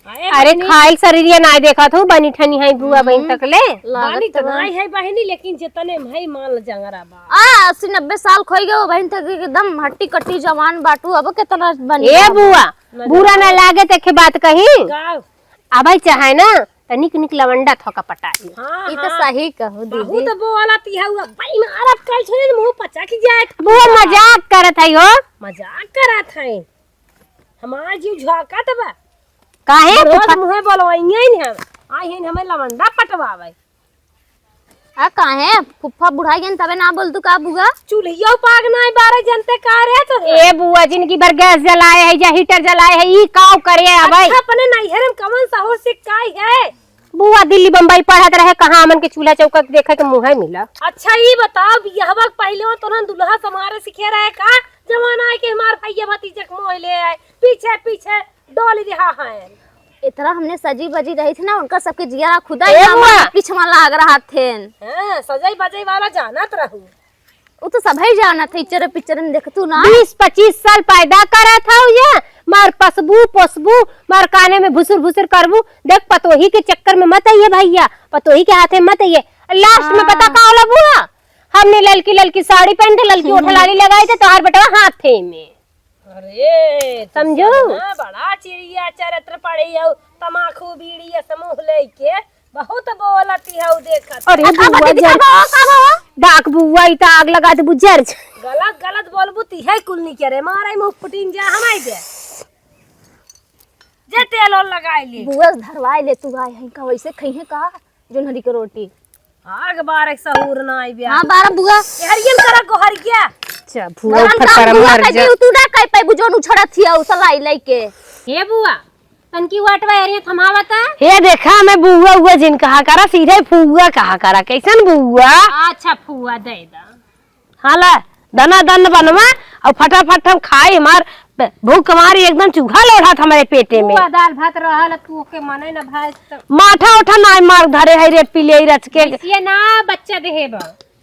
अरे अरे बहिनी। खाइल शरीरिया नाई देखत हो, बनी ठनी है बुआ बहिन हम्म, तक ले। लागत बानी त तो बा। नाई है बहिनी, लेकिन जितने में है मान ल जंगरा बा। आ, अस्सी नब्बे साल खोई गए बहिन तक एकदम हट्टी कट्टी जवान बाटू, अब कितना बनी ए बा। बुआ, नजर बुरा ना आवे। लागे त एक बात कही। का? अबे चाहे ना, त निक निक लवंडा थोका पटाई। हाँ, ई त हाँ। सही कहू दीदी। बहुत बोला ती है, हुआ भाई मारब कल छोड़े मुंह पचा की जाए। बुआ मजाक करत है हो। मजाक करत है। हमार जीव झोंकत बा। काहे? रोज फुफा मुंहे बोलवाइए ही हम। आई हैं हमें लवंडा पटवावे। आ काहे? फुफ्फा बुढ़ाई गन तबे ना बोल तू का बुआ? चूल्हियो पाग ना बारह जनते का रे तो। ए बुआ, जिनकी भर गैस जलाए है या हीटर जलाए है, ई काव करे अब? अच्छा, अपने नैहर में कवन सहूर सिखाई है? बुआ दिल्ली बम्बई पढ़त रहे, कहाँ हमन के चूल्हा चौका देखे के मुँह मिला। अच्छा, ई बताओ, बियाहवा के पहिले वो तोहन दुल्हा समारे सीखे रहे का? जमाना है कि हमार भैया भतीजा के मोह ले आए, पीछे पीछे डोल रहा है। इतना हमने सजी बजी रही थी ना, उनका सबके जिया खुदा ए ही बुआ। पिछवा लाग रहा थे। हाँ, सजाई बजाई वाला जानत रहू। वो तो सबही जानत है, इचर पिक्चर में देखतू ना। बीस पच्चीस साल पैदा करत हौ ये, मार पसबू, पोसबू, मार काने में भुसुर भुसुर करबू। देख, पतोही के चक्कर में मत आइए भइया, पतोही के हाथे मत आइए। लास्ट में पता हाँ। का होला बुआ? हमने ललकी ललकी साड़ी पहन के, ललकी ओठलाली लगाई थे, तोहार बेटवा हाथे में। अरे, तू समझू? सब ना बड़ा चिड़िया चरित्र पड़ी हऊ, तमाखू बीड़ी ये समूह लेके बहुत बोलती हऊ, देखत। अरे आ, का बुआ बा दीदी, का जर, बा, का बा? डाक बुआ, ई त आग लगा देबू, जर। गलत, गलत बोलबू, तिहे कुल नहीं करे, मारे मुंह फुटिन जा, हम आई दे। जे तेल ओल लगाई ले। बुआ धरवाई ले, तू आए हैं का, वैसे खइहे का? जोन्हरी के रोटी। आग बारे सहूर ना आई ब्या। हाँ, बारा बुआ। ये हरियन करा गोहरिया। अच्छा, फुआ भगवान ऊपर काम पर बुआ मर कर जा। दे, तू ना कह पाई, जोन उछड़त हिया, उ सलाई लइके। हे बुआ, तनकी वाटवा एरिया थमावता। हे देखा, मैं बुआ, उआ जिन कहा करा, सीधे फुआ कहा करा। कैसन बुआ? अच्छा, फुआ दे दा। हाँ ला, दना दन बनवा, अउर फटाफट हम खाई, हमार भूख मारी एकदम चूहा लोढ़त हमरे पेटे में। बुआ दाल भात रहल, तू ओके मने न भाई त। माठा उठा ना मार धरे है रे, पीले ही रच के। ये ना बच्चा देहे बा।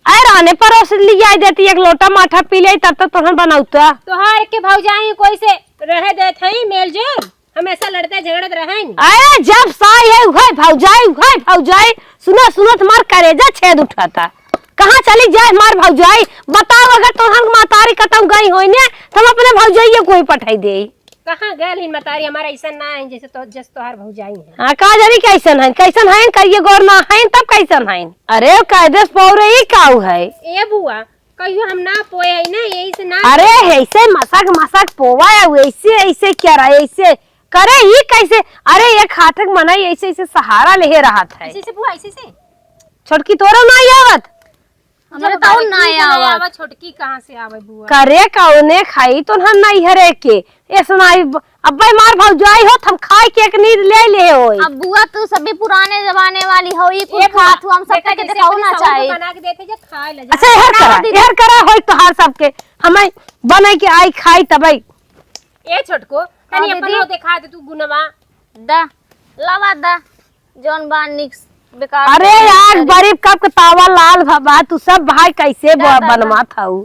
अरे राने परोस लिया देती, एक लोटा माठा पी ले, तब तक तोहन बनौता। तोहार के भौजाई कोई से रहे देत है मेलजोल? हमेशा लड़ते झगड़त रहेन। अरे जब साई है उहे भौजाई, उहे भौजाई। सुनत सुनत मार करेजा छेद उठाता। कहाँ चली जाए मार भौजाई? बताओ, अगर तोहन महतारी कतौ गई होई ने, त हम अपने भौजाइये कोई पठाई देई। कहाँ गल हिन महतारी? हमारा ऐसा ना है जैसे तो, जस तोहार भौजाई है। हाँ, का जानी कैसन है, कैसन है, कहिए गौर ना है, तब कैसन है? अरे कायदे से पौरे ई काऊ है? ए बुआ, कहियो हम ना पोए है ना, यही से ना। अरे ऐसे मसक मसक पोवा है, ऐसे ऐसे क्या रहा है, ऐसे करे ई कैसे? अरे एक हाथ के मनई ऐसे ऐसे सहारा लेहे रहत है। ऐसे से बुआ, ऐसे से। छोटकी तोरो ना आवत? हमरे जब तो बड़की ना के ना आवा। आवा, छोटकी कहाँ से आवे बुआ? करे कौने खाई तो हम नहीं हरे के। ऐसा नहीं ब-, अब्बे मार भौजाई होत हम खाए के एक नींद ले ले होई। अब बुआ तू सभी पुराने जमाने वाली हो, ई कुल ए बुआ, खात हो, हम सबके देखा के जैसे देखाऊ अपने ना सौंग चाही। बना के देते जे खाए ले जा। अच्छा, एहर बना करा, दीदी। एहर करा होई तोहार सबके। हमें बने के आई खाई तबई। ए छोटको, तनी हाँ, अपन दीदी। हो देखा दे तू गुनवा। दा, लावा दा, जौन बा निक बेकार अरे बा। यार, गरीब कब के तावा लाल भा-, बा, तू सब भाई कैसे दा, ब-, दा, दा। बनवात हऊ?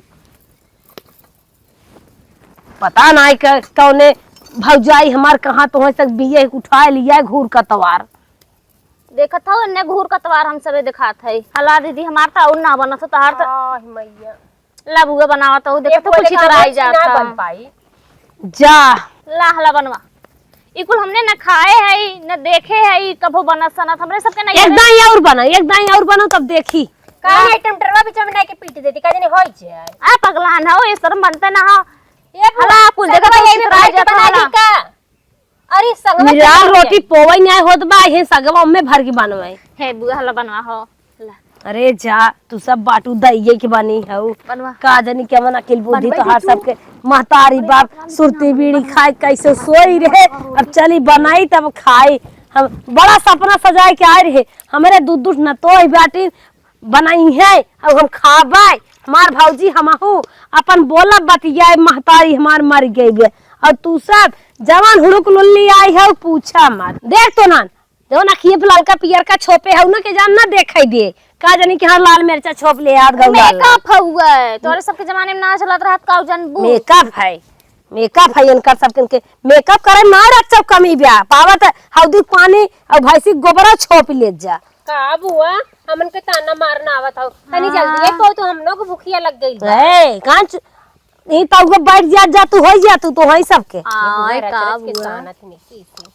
पता नाई क-, कौने भौजाई हमार कहाँ तो है सक बिये उठाए लिया घूर का तवार। देखत हऊ, एन्ने घूर का तवार हम सबे देखात है। हला दीदी, हमार त अउर ना बनत हो, तहार त आह, मैया। ला बुआ बनावा तो देखो एक तो बोले कुछ का इधर आई हमार जात ना है। बन पाई। जा। ला हला बनवा। ई कुल हमने न खाए है, न देखे है, कभो बनत सनत, हमरे सबके नहीं एक है। दाई और बना, एक दाई और बना तब देखी। का नहीं टमटरवा बीच में नहीं के पीट देती, का जाने होई जाए। आ पगलान हो, ये शर्म बनते ना हो। ये बुआ, हला कुल देखो सगवा तो यही कुछ में इधर आई भर के जात बना ली हला। का? अरे, संगवा मिलाल चला रोटी गया। पोवई नाय होत बा, हे सगवा ओम्मे भर के बनवाई। हे बुआ, हला बनवा हो। ला। अरे जा, तू सब बाटू दइये के बनी हऊ। बनवा। का जानी केवन अकिल बुद्धि बनवाई तोहार दे तू। सबके। महतारी अरे बाप भगवान, सुरती इतना बीड़ी बना। खाए कैसे सोई रहे, अब चली बनाई तब खाई। हम बड़ा सपना सजाए के आए रहे, हमरे दू दू न तोई बाटी, बनाई है, अब हम खाबै। हमार भौजी हमहू अपन बोलब बतियाए, महतारी हमार मर गई बे। और तू सब जवान हुड़ुक लुल्ली आई है, पूछा मत। देख तो ना, जो ना खिए ललका पियर का छोपे है ना के जान ना देखाई दे। का जानी कि हाँ लाल मिर्चा छोप ले आत गौ लाल। मेकअप हउए, तोरे सबके जमाने में ना चलत रहत का जनबू। मेकअप है, मेकअप है इनकर सब के। मेकअप करे ना रख सब कमी ब्या। पावत हौदी पानी और भैंसी गोबरा छोप ले जा। का बुआ, हमन के ताना मारना आवत हौ। तनी हाँ। जल्दी आई, तो हम लोग भूखिया लग गइल बा। ए, कान चु-, ई तउ को बैठ जा, जा तू, होई जा तू, तो होई सबके। आय, बुआ, का रच रच के बुआ? ताना थी निकी से।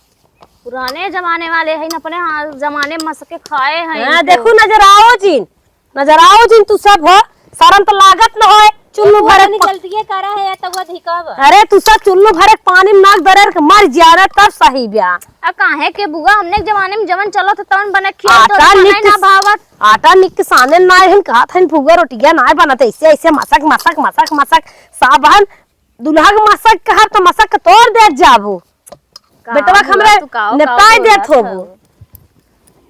पुराने जमाने वाले हैं, अपने हाँ, जमाने में मसके खाए हैं हाँ, इनको। देखू, नजर आओ जिन, नजर आओ जिन, तू सब हो, शर्म तो लागत न होए। चुल्लू ए, बुआ, भरे तनी पा-, जल्दिए करा है, या तो वो अधिका बा। अरे, तू सब चुल्लू भरे पानी में नाक दरेर के मर जिया ना, तब सही ब्या। आ, काहे के बुआ, हमने के जमाने में जवन चलत है, तवन बने खिया, तो आटा खाना ही निक ना भावत। आटा निक साने ना हन, कहत हन, फुआ रोटिया ना बनत, ऐसे, ऐसे मसक, मसक, मसक, मसक, साबन, दुल्हा के मसक कहब तो मसक के तोड़ देत जाबू। का बेटवा बुआ, हमरे तू काव, काव निपटाई देत बोलत होबू। हऊ?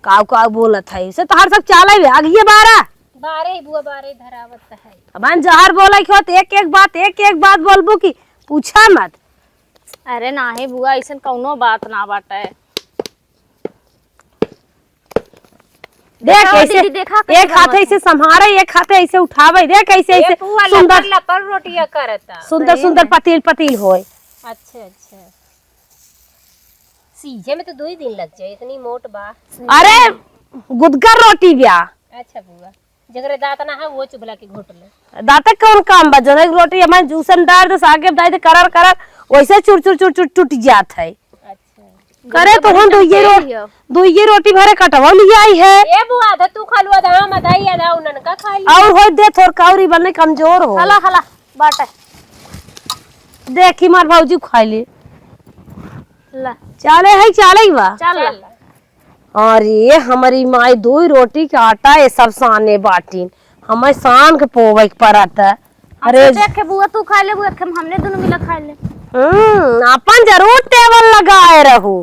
काव, काव बोलत है, से तोहार सब चाले बे, आगिए बारा। बारे ही बुआ, बारे धरावत है। अब हम जहर बोले के होत, एक, एक बात, एक, एक बात बोलबू कि पूछा मत। अरे नाही बुआ, ऐसन कौनो बात ना बाटे। देख, देखा हो ऐसे दीदी, देखा कैसे एक हाथ बनावत ऐसे है। संभारे, एक हाथ ऐसे उठावे। देख, ऐसे, ये ऐसे बुआ सुंदर, लपर लपर रोटियां करता। सुंदर, सही सुंदर में। पतील, पतील होए। अच्छा, अच्छा। सीझे में तो दुई दिन लग जाए, इतनी मोट बा। अरे, गुदगर रोटी ब्या। अच्छा बुआ, जगरे दांत ना है, वो चुभला के घोट ले। दांत कौन काम बा? जौन एक रोटी हमारे जूसन डाल दे, सागे डाल दे, करर करर, वैसे चुर चुर चुर चुर टूट जात है। अच्छा। करे तो हम दुइये रो-, दुइये रोटी भरे कटवा ले आई है। ए बुआ, आधा तू खा लू, आधा हम, आधा ही, आधा उनन का खा ली। और हो दे थोर काउरी बने कमजोर हो। हला, हला, बाटे। देखी मार भौजी खा ले। ला। चाले है, चाले ही बा। चल ला। चल। अरे, हमरी माई दुई रोटी के आटा ये सब साने बाटिन, हमें सान के पोवे के पड़त है। अरे, देखे बुआ, तू खा ले बुआ, हम हमने दोनों मिला खा ले। हम्म, अपन जरूर टेबल लगाए रहू।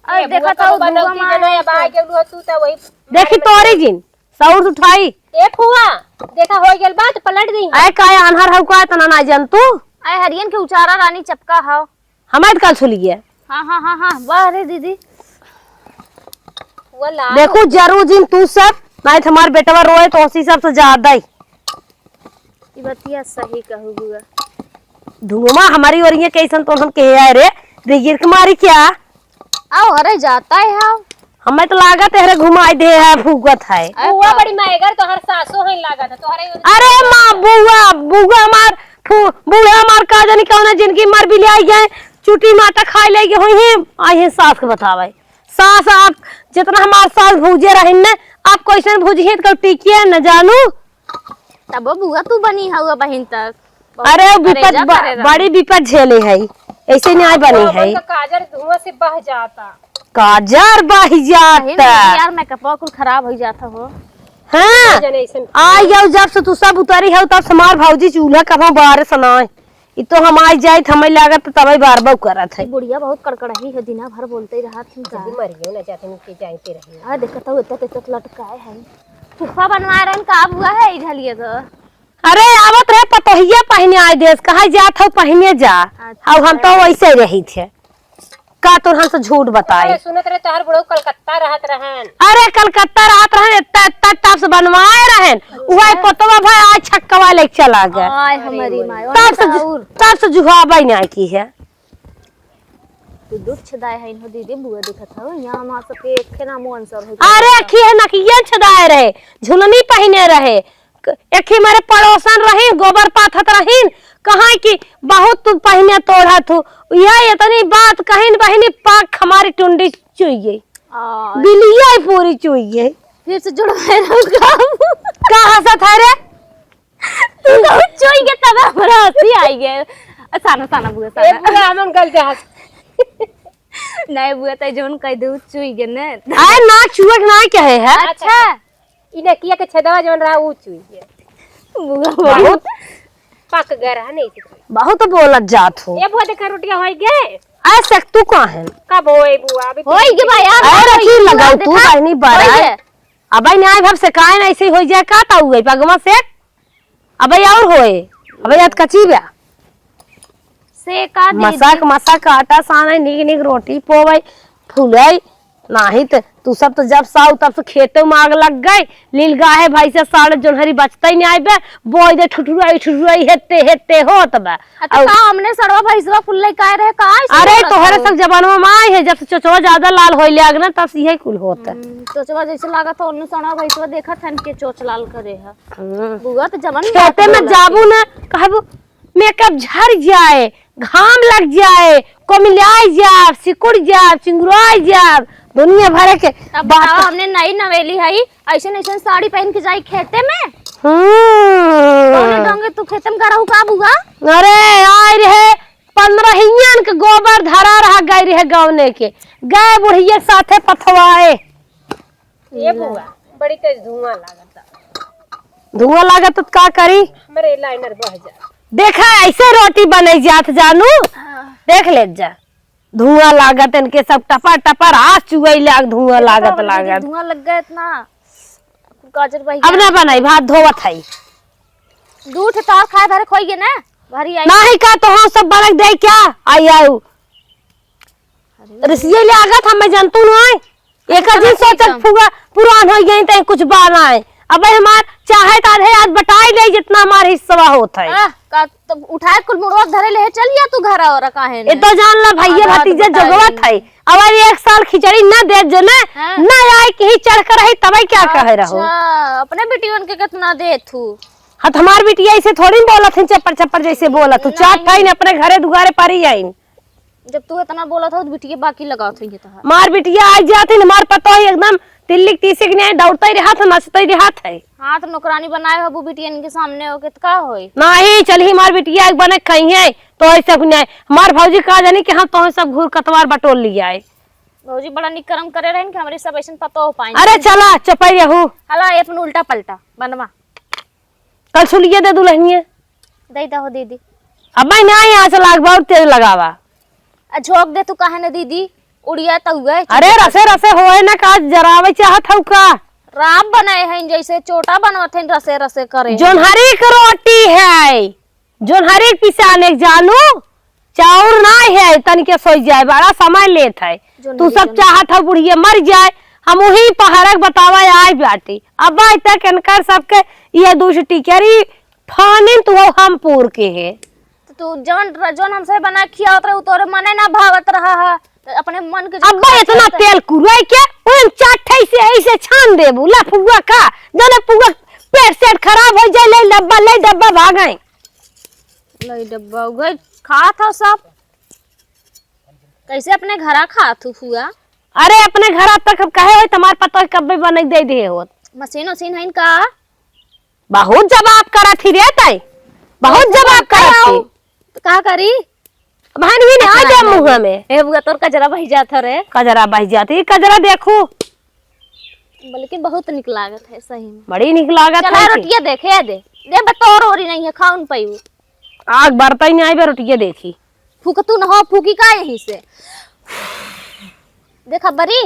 अरे, ए, देखा बुआ, तो कबो बुआ बताओ कि मार जना या बाहर के लुआ तू त वही देखी तोरी जिन, सौर उठाई। ए फुआ, देखा हो गेल बात, पलट दी। आए काय आन्हर हउ का, तना ना जान तू? आए हरियन के उचारा रानी चपका हव। हमारे कल सुलिए। हाँ, हाँ, हाँ, हाँ, वाह रे दीदी। वो ला देखू जरू जिन तू सब, नहीं तो हमार बेटवा रोए तो उसी सब से ज्यादा ही। ई बतिया सही कहू बुआ। धुआं हमारी ओरिये कैसन तो हम कहे आए रे, रे गिर के मारी क्या? आओ, अरे जाता है, आओ। हमें तो लागत है, रे घुमाई दे है, भूगत है। अरे बुआ बड़ी मायगर, तोहर सासो है लागत है, तोहरे अरे माँ, बुआ, बुआ हमार, फू-, बुआ हमार का जानी कौन है, जिनकी मार बिलियाई गए, चुटी माटा खाई ले गए हुई है, आई है सास के बतावे। सास आप जितना हमार सास भूजे रहिन न, आप कैसन भूजी हैं, तो टिकिए न जानू। तबो बुआ तू बनी हउआ बहिन तक। बहुत अरे, वो विपद करेजा ब-, करे रहा। बड़ी विपद झेले है, ऐसे न्याय बनी है। तो काजर धुआं से बह जाता। काजर बह सही में जाता। यार, मेकअपवा कुल खराब हो जाता हो। हाँ। जने ऐसन आ जाओ, जब से तू सब उतरी है, तब से हमार भौजी चूल्हा कभा बारे सनाए। ई तो हम आई जाइत, हमें लागत तबे बार बार करत है। बुढ़िया बहुत कड़कड़ाही है, दिना भर बोलते रहत है का। जल्दी मरियो ना जाते, नीचे जाते रहिए। आ, देखत हो, इतना, इतना लटकाए है। फुफा बनवा रहन, का बुआ है, ई घलिए तो। अरे, आवत रहे पतोहिया पहिने आए देस, कहा जात हो पहिने जा। अच्छा। अब हम तो वैसे रही थे। का तोर हमसे झूठ बताई? अरे, सुनत रहे तोहर बुढ़ऊ कलकत्ता रहत रहन। अरे, कलकत्ता रहत रहन, इतना, इतना टब से बनवाए रहन। अच्छा। उहे पतवा भाई आज छक्कवा लेके चला गए। आय हमरी माय, तब से जु-, और तब से जुहाबा ही नहीं की है। तू दुख छदाए है इन्हो दीदी, बुआ देखत हौ, यहाँ माँ सबके एक ना मुँह अंसर हो अरे, जाता। अखी है ना कि ये छदाए रहे, झुलनी पहिने रहे, क-, एक ही मारे पड़ोसन रहीन, गोबर पाथत रहीन, कहाँ कि बहुत तू पहिने तोड़त हूँ। यह इतनी बात कहिन बहिनी, पाक हमारी टुंडी चुइये। आ। बिलिया पूरी चुइये। फिर से जुड़वाए रहू का? का हंसत है रे? तू तो चुइये तब हमरा हंसी आई गए। साना, साना बुआ, ए साना। बुआ, हमन गलते हंस। नहीं बुआ, तै जौन कह दे, उ चुइये ने। आय ना, चुअक ना कहे है। अच्छा। ई नकिया के छेदवा जौन रहा, ऊ चुई गया। बुआ, बहुत पक गया रहा, नहीं चुई। बहुत बोलत जात हो। ए बुआ, देखा, रोटियां होई गए। ऐसे तू का है? कब होए बुआ? अभी तो होई गए भाई, यार, अरे, होई रखी गए, लगाओ, देखा, तू बहनी बड़ा होई है। गए। अब नहीं आए, अब से काहे ना ऐसे होई जाए, का ता हुए पगवा से? अबे और होए, अबे याद कची बा। से का दीदी? मसक मसक आटा साने, नीक नीक रोटी पोवे, फूले, नाही त तू सब तो जब साउ तब से खेते में आग लग गई, लील गाहे भाई से साढ़े जोनहरी बचते ही नहीं आइबे, बोई दे ठुठुराई ठुठुराई हेते हेते होत बा। अच्छा, और का हमने सड़वा भैंसवा फुल्ले काय रहे, का ऐसे अरे बोलत तोहरे हो? सब जमानवा में आए है, जब से चोचवा ज्यादा लाल होई ले आग ना, तब से यही कुल होत है। हम्म, चोचवा जैसे लागत हो, उन्नु सड़वा भैंसवा देखत हन के चोच लाल करे है। हम्म। बुआ तो जमन खेते में जाबू ना, कहबू मेकअप झड़ जाए, घाम लग जाए, कोमिलियाई जाब, सिकुड़ जाब, चिंगुराई जाब, दुनिया भर के अब बात। बताओ, हमने नई नवेली हई, ऐसन ऐसन साड़ी पहन के जाई खेते में? हम्म। कौने ढंगे तू खेते में करहु का बुआ? अरे, आए रहे, पन्द्रहियन के गोबर धरा रहा, गए रहे गौने के, गए बुढ़िया के साथे पथवाए। ए बुआ, बड़ी तेज धुआं लागत। धुआं लागत त का करी? हमरे लाइनर बह जा। देखा, ऐसे रोटी बने जात जानू। हाँ। देख ले जा, धुआं लागत इनके सब टपर टपर आस चुए लाग, धुआं लागत लागत। धुआं लग गया इतना। गाजर भाई अब ना बनाई, भात धोवत है। दू ठे तार खाए भरे खोई गए ना, भरी आई। नाही का तो हम सब बरक दे क्या? आई आऊ। अरे। रिसिये ले आगत हमें जनतू न आए। एक अच्छा, दिन ठीक सोचत है। फुआ पुरान हो गई त कुछ बार आए। अब हमार चाहे तो आधे आज बटाई ले, जितना हमार हिस्सा होत है। आह, का तो उठाए कुल मुड़वा धरे ले, चल या तू घर और काहे ए ने? तो जान ला भैया आधा आधा भतीजा बटाई जोगवत ले। है। अब एक साल खिचड़ी ना दे जो ना, हाँ। ना आए कहीं चढ़ कर रही, तबे क्या कहे रहो? अच्छा, अपने बेटियन के कितना दे तू? हाँ, तो हमार बिटिया ऐसे थोड़ी न बोलत है, चप्पर चप्पर जैसे बोलत तू। चार नहीं। ठाइन अपने घरे दुआरे पारी आइन। जब तू इतना बोलत हो, तो बिटिया बाकी लगावत होइहे तोहार। मार बिटिया आ जात है, मार पता है एकदम तिल्लिक तीसिक नहीं, दौड़ते रहत है, नाचते रहत है। हाँ, तो नौकरानी बनाए हो, वो बिटियन के सामने हो के तो का होई? नहीं, चल ही मार बिटिया एक बने खाई है, तो ऐसे कुछ नहीं। हमार भौजी का जानी कि हम तो सब घूर कतवार बटोर लिया है। भौजी बड़ा निक करम करे रहन कि हमरे सब ऐसन पतो हो पाए। अरे चला, चपाई रहू। हला, ये अपन उल्टा पलटा बनवा। कल सुलिए दे दुल्हनिया। दे दहो दीदी। अब भाई ना यहाँ से लाग बहुत तेज लगावा। आ झोंक दे तू काहे न दीदी, उड़िया त हुए। अरे रसे रसे होए ना का, जरावे चाहत हऊ का? राब बनाए हैं जैसे चोटा बनवत हैं रसे रसे करे। जोन्हरी के रोटी है, जोन्हरी के पिसाने के जानू, चाउर ना है, तनिके सोई जाए, बड़ा समय लेत है। जोन्हरी, तू सब जोन्हरी। चाहत हो बुढ़िया मर जाए, हम वही पहाड़क बतावा आए बाटी। अब आज तक इनकर सबके ये दूसरी टिकरी फानिन तू हो हम पूर के है। तो तू जौन, जौन हमसे बना खियावत रहे, उ तोरे मने ना भावत रहा है। तो अपने मन के जो अब्बा खाए इतना के तेल कुरई के, ओन चार ठे से ऐसे छान देबू, लफुआ का, जौन पुआ पेट सेट खराब हो जाए, ले डब्बा, ले डब्बा भागें। ले डब्बा, उगे खात हो सब। कैसे अपने घरा खात हो फुआ? अरे अपने घरा तक अब कहे होई, तुम्हार पतोह कब्बे बनई दे दे होत। मशीन उशीन है इनका? बहुत जवाब करत ही रे तै, बहुत जवाब करत ही। तो का करी? बहन ही ना आ जा मुँह में। ए बुआ, तोर कजरा बहि जात ह रे। कजरा बहि जात, ई कजरा देखू। लेकिन बहुत निक लागत है सही में। बड़ी निक लागत चला है कि। रोटिया देखे दे। दे बतौर ओरी नहीं है, खाउन पाई। आग बरतई नहीं आई बे, रोटिया देखी। फूक तू न हो, फूकी का यहीं से? देखा बरी।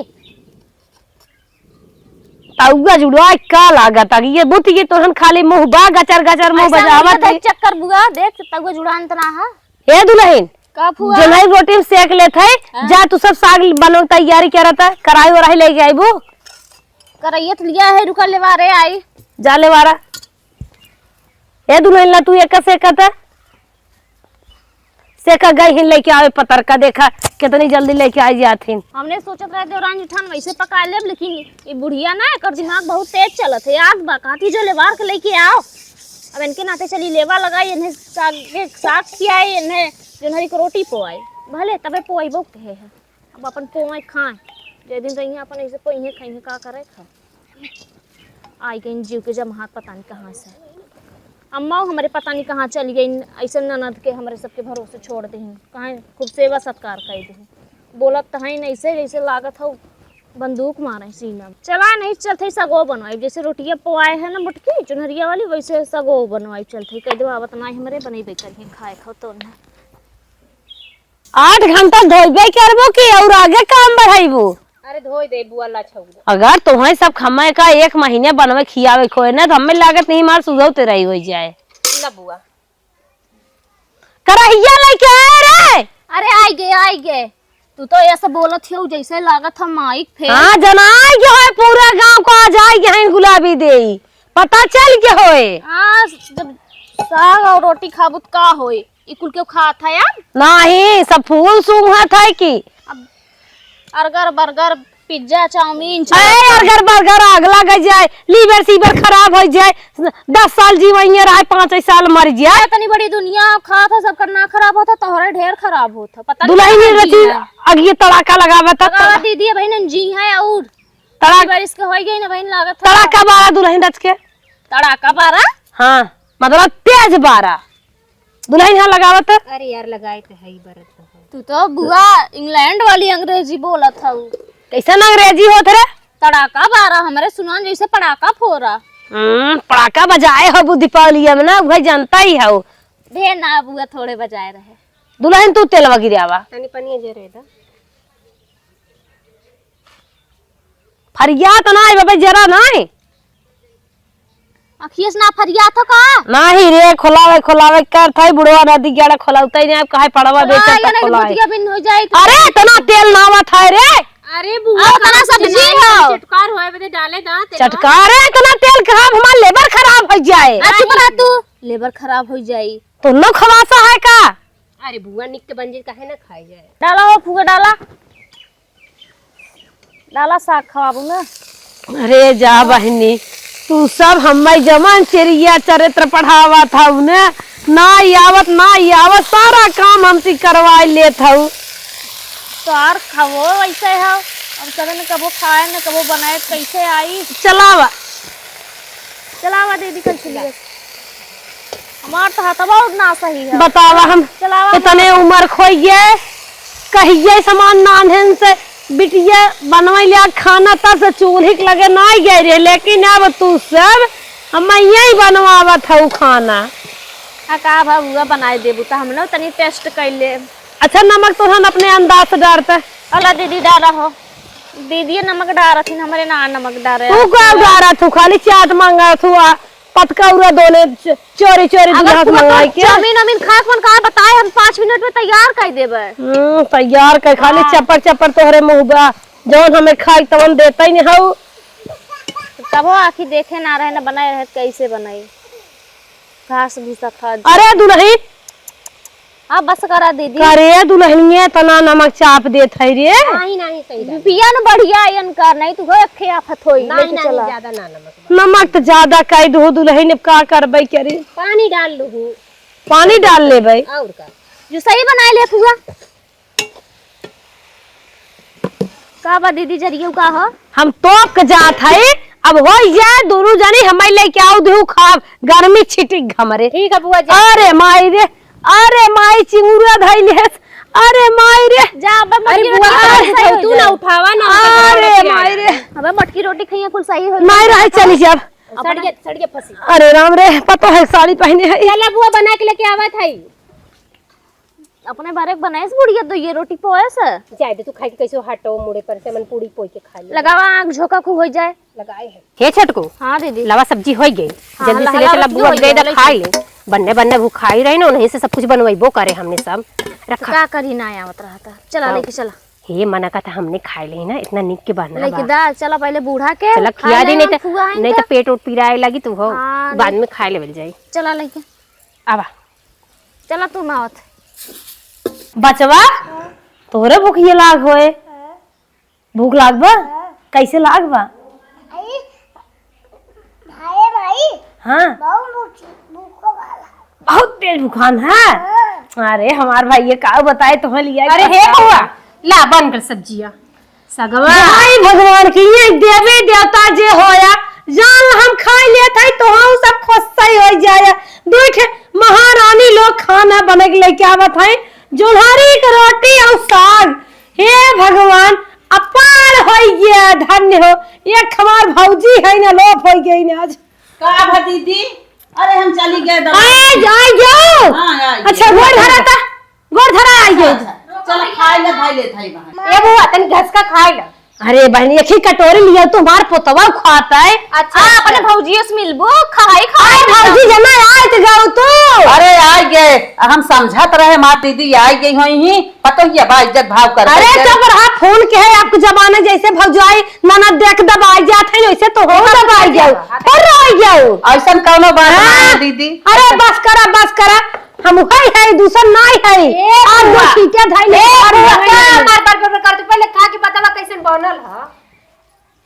तउआ जुड़वा का लागत आ कि ये बुत ये तोहन खाली मुँह बा गचर गचर मुँह ऐसा बजावत नहीं है। देख चक्कर बुआ, देख तउआ जुड़ान तना है। ए दुल्हन, का फुआ? जोन्हरी रोटी में सेक लेत है, हाँ। जा तू सब साग बनो तैयारी करत है, कराही वराही लेके आइबू। करैया तो लिया है, रुका लेवा रे आई। जा लेवारा। ए दुल्हन ला तू एक सेकत है। सेका गई हिन लेके आवे पतरका, देखा कितनी जल्दी लेके आ जात हिन। हमने सोचत रहे देवरान जेठान वैसे पका लेब, लेकिन ये बुढ़िया ना, एकर दिमाग बहुत तेज चलत है। याद बा, कहती जो लेवार के लेके आओ। अब इनके नाते चली लेवा लगाई, इन्हें साग, साग खियाई, इन्हें जोन्हरी के रोटी पोआई। भले तबे पोआई बो कहे है। अब अपन पोए खाए, जे दिन रही अपन ऐसे पोइहे खाइहे, का करे खा। आई गई जीव के जमात पता नहीं कहाँ से। अम्मा हमरे पता नहीं कहाँ चली गई, ऐसे ननद के हमरे सबके भरोसे छोड़ देही। कहाँ खूब सेवा सत्कार कर देही। बोलत तो है नहीं से जैसे लागत हो बंदूक मारे सीना में। चला नहीं चलते सगो बनवाई, जैसे रोटियां पवाए है ना मोटकी चुनरिया वाली, वैसे सगो बनवाई चलते। कह दो आवत ना हमरे बनेबे करिए खाए खाओ तो ना। आठ घंटा धोइबे करबो कि और आगे काम बढ़ाइबो? अरे धोई दे बुआ ला छौरी। अगर तोहे सब खम्मा का एक महीने बनवे खियावे खोए ना, तो हमें लागत नहीं मार सुझौते रही हो जाए। ला बुआ। करहिया लेके आए रे। अरे आई गे, आई गे। तू तो ऐसे बोलत हो जैसे लागत हम माइक फेर। हाँ, जनाई के होए पूरा गांव को आज आई गे हैं गुलाबी देई। पता चल के होए। हाँ, जब साग और रोटी खाबू त का होए? ई कुल केहू खात है अब? नाही, सब फूल सूंघत है कि। अब अर्गर बर्गर, पिज्जा, चाउमीन, अरे अर्गर बर्गर आग लग जाए, लीवर सीवर खराब हो जाए, दस साल जीवइये रहे, पाँच साल मर जाए। इतनी बड़ी दुनिया अब खात है, सबकर ना खराब होता, तोहरे ढेर खराब होता। पता नहीं दुल्हन कहाँ रची जी है। अगिए तड़ाका लगावे तक। लगा दीदी, बहन जी है और तड़ाक- बारिश के होई गई ना बहन, लागत है। तड़ाका बारा दुल्हन रच के। तड़ाका बारा? हाँ, मतलब तेज बारा। दुल्हन यहाँ लगावत। अरे यार, लगाए तो है ही बरत तो है। तू तो बुआ इंग्लैंड वाली अंग्रेजी बोलत हऊ। कैसन अंग्रेजी होत रे? तड़ाका बारा, हमरे सुनान जैसे पड़ाका फोरा। हम्म, पड़ाका बजाए हो बुद्धि पावलिया में ना, वह जानता ही हो। ढेर ना बुआ, थोड़े बजाए रहे। दुल्हन तू तेलवा गिरावा। तनी पनिया जरे दा। फरियात नाही बाबे, जरा नाही। अखिए से ना फरियात हो का? नाही रे, खोलावे, खोलावे कर थाई बुढ़वा नदी ग्याड़ा खोलावता ही नहीं, अब काहे पड़वा खोला, बेचत ये नहीं खोलाए। बुधिया बिन हो जाए। अरे, इतना तेल नावा था रे। अरे बुआ, अरे, तना सब्जी हो। चटकार होए बदे डाले दा तेलवा। चटकार है, इतना तेल खराब, हमार लेबर खराब होइ जाए। आ, चुप रह तू, लेबर खराब होइ जाई। तो न खवासा है का? अरे बुआ, निक के बन जाई, काहे ना खाई जाए? डाला हो फुआ, डाला। डाला साग खवाबू ना। अरे जा बहिनी, तू सब हम्मे जवन चरिया चरित्र पढ़ावत हऊ ने, ना आवत, ना आवत, सारा काम हमसे करवाई लेत हऊ। तोहार खाओ ऐसे हो, हम सब न कबो खाए न कबो बनाए, कैसे आई? चलावा। चलावा दीदी, कैसे लिए? हमार तो हथवा उठना सही है। बतावा हम चलावा इतने हम। उम्र खोइए, कहिए समान नान्हन से बिटिया बनवै लिया खाना, तब से चूल्ही के लगे नाई गए रहे, लेकिन अब तू सब हम यही बनवावत हऊ खाना। आ का बा, उहे बनाए देबू त हम लोग तनी टेस्ट कर ले। अच्छा, नमक तो हम अपने अंदाज से डारते। अला दीदी डारा हो, दीदी नमक डारत हिन, हमरे ना नमक डारे। तू का डारत हू, खाली चाट मांगत हू आ पतकौरा दोने च-, चोरी चोरी अगर दुल्हा से तू मंगाई के। चाउमीन वाउमीन खाए के मन का बताए, हम पाँच मिनट में तैयार कर देबे। हम्म, तैयार कर, खाली हाँ। चप्पर चप्पर तोहरे मुँह बा, जौन हमें खाई तवन देते ही नहीं हऊ। तबो आँखी देखे ना रहे, ना बनाए रहे, कैसे बनाई? घास भूसा खा दे। अरे दुल्हन, हाँ, बस करा दीदी। करे दुल्हनिया, इतना नमक चाप देत है रे। नहीं, नहीं, सही बात। पिया न बढ़िया, यन कर, नहीं तू हो, अखे आफत होई, नहीं, लेके नहीं, चला। ज्यादा ना नमक। नमक तो ज्यादा कई दू दुल्हन, अब का करबे करे? पानी डाल लूहू। पानी डाल लेबे। और का? जो सही बनाए ले फुआ। का बा दीदी, जरियो का हो? हम तोप के जात हई, अब होइ जाए, दोनों जनी हमारे लेके आओ, देहू खाब, गर्मी छिटिक हमरे। ठीक है बुआ, जा। अरे माई रे, अरे माई, चिंगुरा धइले हस, अरे माई रे। जा, अब अरे मम्मी बुआ, रोटी का खाई उठाऊ, सही तू हो ना जाए। उठावा ना, अरे उनका माई रे। अब मटकी रोटी खाइए, कुल सही हो माई जाए। रहे, चली जाब। सड़िया, सड़िया फंसी। अरे राम रे, पतो है साड़ी पहने है। चला बुआ, बना के लेके आवत है। अपने बारे बनाइस बुढ़िया, दो ये रोटी पोएस। जाए दे, तू खाई के कैसे हटो मुड़े पर से, मन पूड़ी पोई के खा ले। लगावा आँख झोंका खूब हो जाए। लगाए है। हे छोटकू, हाँ दीदी। लावा सब्जी होइ गई। हाँ, जल्दी से ले चला, बुआ गई खाई ले। बन्ने बन्ने भुखाई रही ना, उन्हीं से सब कुछ बनवाइबो करे हमने सब। रखा। का करी, ना आवत रहा था। चला हाँ। लेके चला। हे मना का था, हमने खाई ले ना, इतना निक के बना लेके बा। दा, चला पहले बूढ़ा के चला खिया दे, नहीं तो, नहीं तो पेट उट पिराए लगी तो हो, हाँ, बाद में खाई लेवल जाई। चला लेके। आवा। चला तू मावत। बचवा, तोहरे भूखिए लाग होए। भूख लाग बा? कैसे लाग बा? भाई, भाई, हाँ। बहुत भूख, भूख वाला। बहुत तेज भूखान है? हाँ। अरे, हमार भाई ये का बताए तुम्हें लिया अरे, हे बउआ, ला बन कर सब्जिया। सगवा। भाई भगवान की ये देवी देवता जे होया, जान हम खाई लेत हई तो हम सब खुश सही हो जाया। दुइ ठे महारानी लोग खाना बने के लेके आवत हई, जोन्हारी के रोटी और साग। हे भगवान, अपार होई गया, धन्य हो। एक हमार भौजी है ना, लोप होई गई ना आज। का भा दीदी? अरे हम चली गए दवा। आए, आए जाओ। हाँ, आए अच्छा, जाओ। गोड़ धरा था, गोड़ धरा आई जाओ। अच्छा, चल खाए ले, भाई ले थाई बहन। ए बुआ, तनी घस का खाए ला। अरे बहन, एक ही कटोरी लिया, तुम्हार पोतवा खाता है। अच्छा, आ, अच्छा। अपने भौजियों से मिलबो, खाई, खाई अरे भौजी जना आए तो गऊ तू। अरे आ गए, हम समझत रहे मार दीदी आ गई होई ही, पतो ही बा इज्जत भाव कर अरे के। चुप रहा, फोन के है आपको जमाना जैसे भौजाई ननद देख दबाई जात है, वैसे तो हो दबाई जाओ, फिर रह जाओ। ऐसन कौनो बात ना है हाँ? दीदी। अरे बस करा, बस करा, हम है, है, दूसर नाई है। ए आप दो बुआ। सीटे धाई ले ए बाहर बुआ, निकल का गए। बार बार बार बार कर तू? पहले खा के बतावा कैसन बनल ह?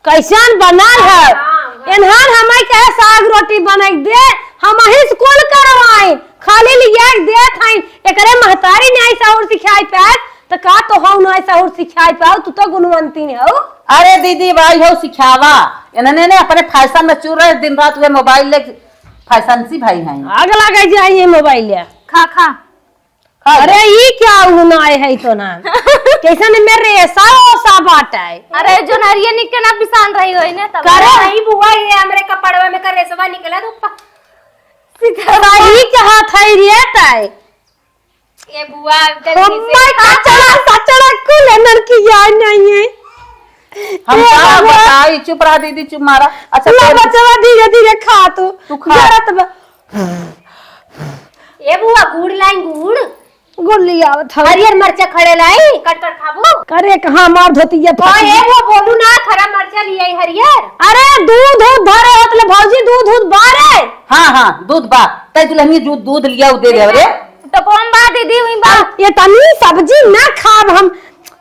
कैसन बनल ह? हाँ, हाँ। एनहार हमें कहे साग रोटी बनाई दे, हम ही से कुल करवाई, खाली लिया के देत हई। एकरे महतारी नाई सहूर सिखाई पाए, त का तो हऊ नाई सहूर सिखाई पाओ, तू तो गुणवंती हऊ। अरे दीदी भाई हो सिखावा, इन्हने ने अपने फैशन में चूर रहे, दिन रात वे मोबाइल ले फैशन सी भाई हैं। आग लगा जाए ये मोबाइल ले। खा, खा। खा ले। अरे, ई क्या उनाए है तो ना? कैसन में रेसा ओसा बाटा है? अरे, जो नरिया निक के ना पिसान रही होई ने तब। करे। नहीं बुआ, ये हमरे कपड़वा में का रेसवा निकला तो पा-, सीधा सही कहा था रे ताई। ए बुआ, गलती से हम्मा का चला, सचड़ा कुल ननकी याद नहीं है। हम ए का बाबा। बताई, चुप रहा दीदी, चुप मारा। अच्छा, ला तोर बचवा धीरे धीरे खा तू। तू खा। जरत बा। ए बुआ, गुड़ लाई, गुड़। गुड़ लियावत हौ। हरियर मरचा खड़े लाई, कट कट खाबू। करे कहाँ हमार धोतिया ओ, फट ए, वो बोलू ना, खरा मरचा लियाई हरियर। अरे, दूध, दूध धरे होत ले भौजी, दूध, दूध बारे। हाँ, हाँ, दूध बा। तै दुल्हनिया दूध, दूध लिया, उ दे दे रे। तो कौन बा दीदी, वही बा। आ, ये तनी सब्जी ना खाब हम।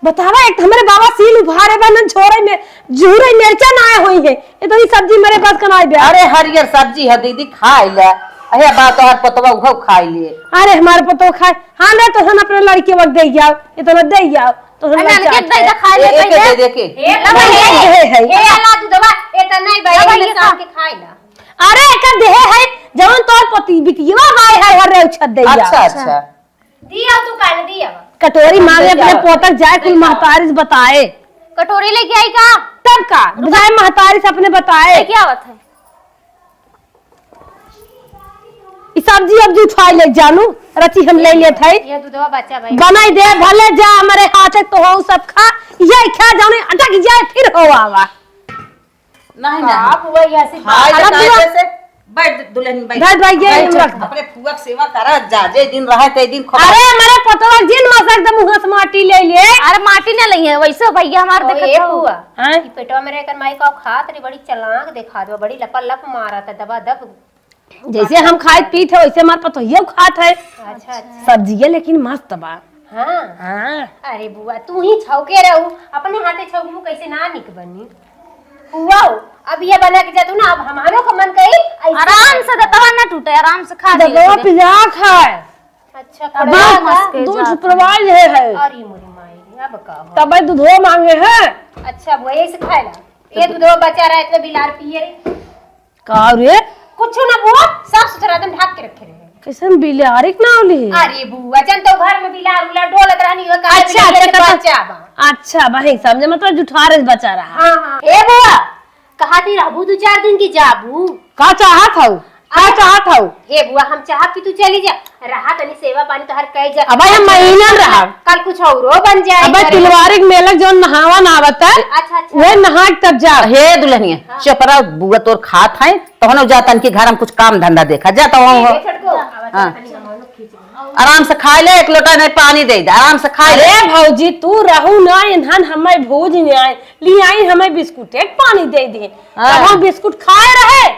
बतावा, एक तो हमरे बाबा सील उभारे बा, नन छोरे में, झूरे मिर्चा ना आए होई है। ये तो ई सब्जी मेरे पास कनाई बे। अरे, हरियर सब्जी है दीदी, खाई ले। अहे बा, तोहर पतवा उहो खाई ले। अरे, हमार पतवा खाए। हाँ, ले तो हम अपने लड़के वक्त दे जाओ, इतना दे जाओ, तो हम अरे, लड़के के दे दे, खाई ले, ए-, दे एके दे। दे, एके। हे ला भाई, हे, हे, हे। हे ला दूधवा, ए तो नहीं भाई, ला भाई, ये शाम खा। के खाई ला। अरे, एकर देहे है, जवन तोर पति बिटिया बाय है, हर रे उछत दे जाओ। अच्छा, अच्छा। दिया तू काहे न दिया बा? कटोरी मांगे अपने पोतक जाए, कुल महतारी से बताए। कटोरी लेके आई का? तब का? जाए महतारी से अपने बताए। लेके आवत है। ई सब्जी अब जू उठाई ले जानू, रची हम ले लेत है। ये दूधवा बच्चा भाई। बनाई दे, भले जा हमरे हाथे तो हो सब खा, ये खा जाने अटक जाए फिर हो आवा। नहीं, नहीं। बाप हुआ, ये ऐसे खाए बाप। ले, खाए ले से। बैठ दुल्हन, बैठ। बैठ भाई, ये बैठ, हम रख दे। अपने फुआ के सेवा करा जा, जे दिन रहे ते दिन खा। अरे, हमारे पतवा जिन मसक दे मुँह से माटी ले ले। अरे, माटी ना लई है, वैसे भैया हमार ओ, देखत ये हो। फुआ, हाँ? कि पेटवा में रहकर माई का खात रही, बड़ी चलाक देखा दो, बड़ी लपा लप मारा था, दबा दब। जैसे हम खाए पीत है, वैसे हमार पतोहिया खात है। अच्छा, अच्छा। सब्जी है, लेकिन मस्त बा। हाँ। हाँ। अरे बुआ, तू ही छौके रहू, अपने हाथे छौकबू कैसे ना निक बनी। बुआ, अब ये बना के जा तू ना, अब हमारो को मन कही, ऐसे आराम से दतवा ना टूटे, आराम से खा ले दतवा ले। पिया खाए। अच्छा, अब खड़ा बस, रहा। मस्के दूध जात सुपरवाइज है, है। अरे मोरी माई, अब का हो? तबे दूधो मांगे है। अच्छा, बुआ, यही से खाए ला। ये दूधो बचा रहा, इतने बिलार पिए रे। का रे? कुछ ना बुआ, साफ सुथरा एकदम ढाक के रखे रहे। कैसन बिलारी के नाव ली? अरे बुआ, जन तो घर में बिलार उलार डोलत रहनी हो, काहे अच्छा, बिलार अच्छा, के कहता बच्चा बा। अच्छा, बहिन, समझे मतलब जुठारे से बचा रहा। हाँ, हाँ। ए बुआ, कहा थी रहबू दो चार दिन की जाबू? का चाहत हऊ? का आ, चाहत हऊ? हे बुआ, हम चाहब कि तू चली जा, रहा तनी सेवा पानी तोहर कई जा। अब हम महीना में रहब। कल कुछ औरो बन जाए अबे घर में। तिलवारी के मेला जौन नहावा नहावत है, अच्छा, अच्छा। वह नहा के तब जा। हे दुल्हनिया, हाँ। चुप रह, बुआ तोर खात है, तोहनो जा तनकी घर में कुछ काम धंधा देखा, जा तो ए, हो। ए, छोटको, हाँ। आराम से खाए ले, एक लोटा नहीं पानी दे दे, आराम से खाए ले। अरे भौजी, तू रहू ना, इन्हन हमें भूज नहीं आए, ली आई हमें बिस्कुट, एक पानी दे दे। हाँ। तब हम बिस्कुट खाए रहे।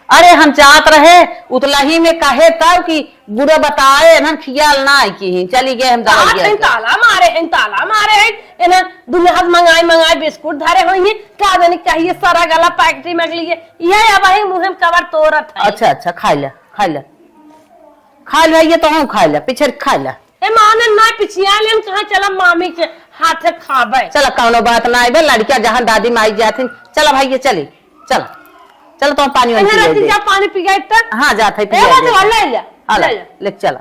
अरे हम चाहत रहे, उतलही में कहे तब कि बुरा बताए, इन्हन खियाल ना आई कि चली गए हम दवाई खात हैं, लेके। ताला मारे हैं, ताला मारे हैं, इन्हन दुनिया हाथ मंगाए, मंगाए बिस्कुट धरे होई हैं, का जाने कहिए सारा गला पैकेट में लिए, ये अब ही मुँह में कवर तोरत है। अच्छा, अच्छा, खाई ले, खाई ले। खाई ले, ये तो हम खाई ले, पीछे खाई ले। ए, माने ना पिछिया लेन, कहाँ चला मामी के हाथे खाबे। चला, कौनो बात ना आइबे, लड़किया जहाँ दादी माई जाथिन। चला भाई, ये चली, चला, चला, तो हम पानी वानी पी लेते। जा, पानी पी गए तब। हाँ, जात है, पी ए, ले, वो तो ले। ले ले, हाँ, ले ले। ले, ले, चला।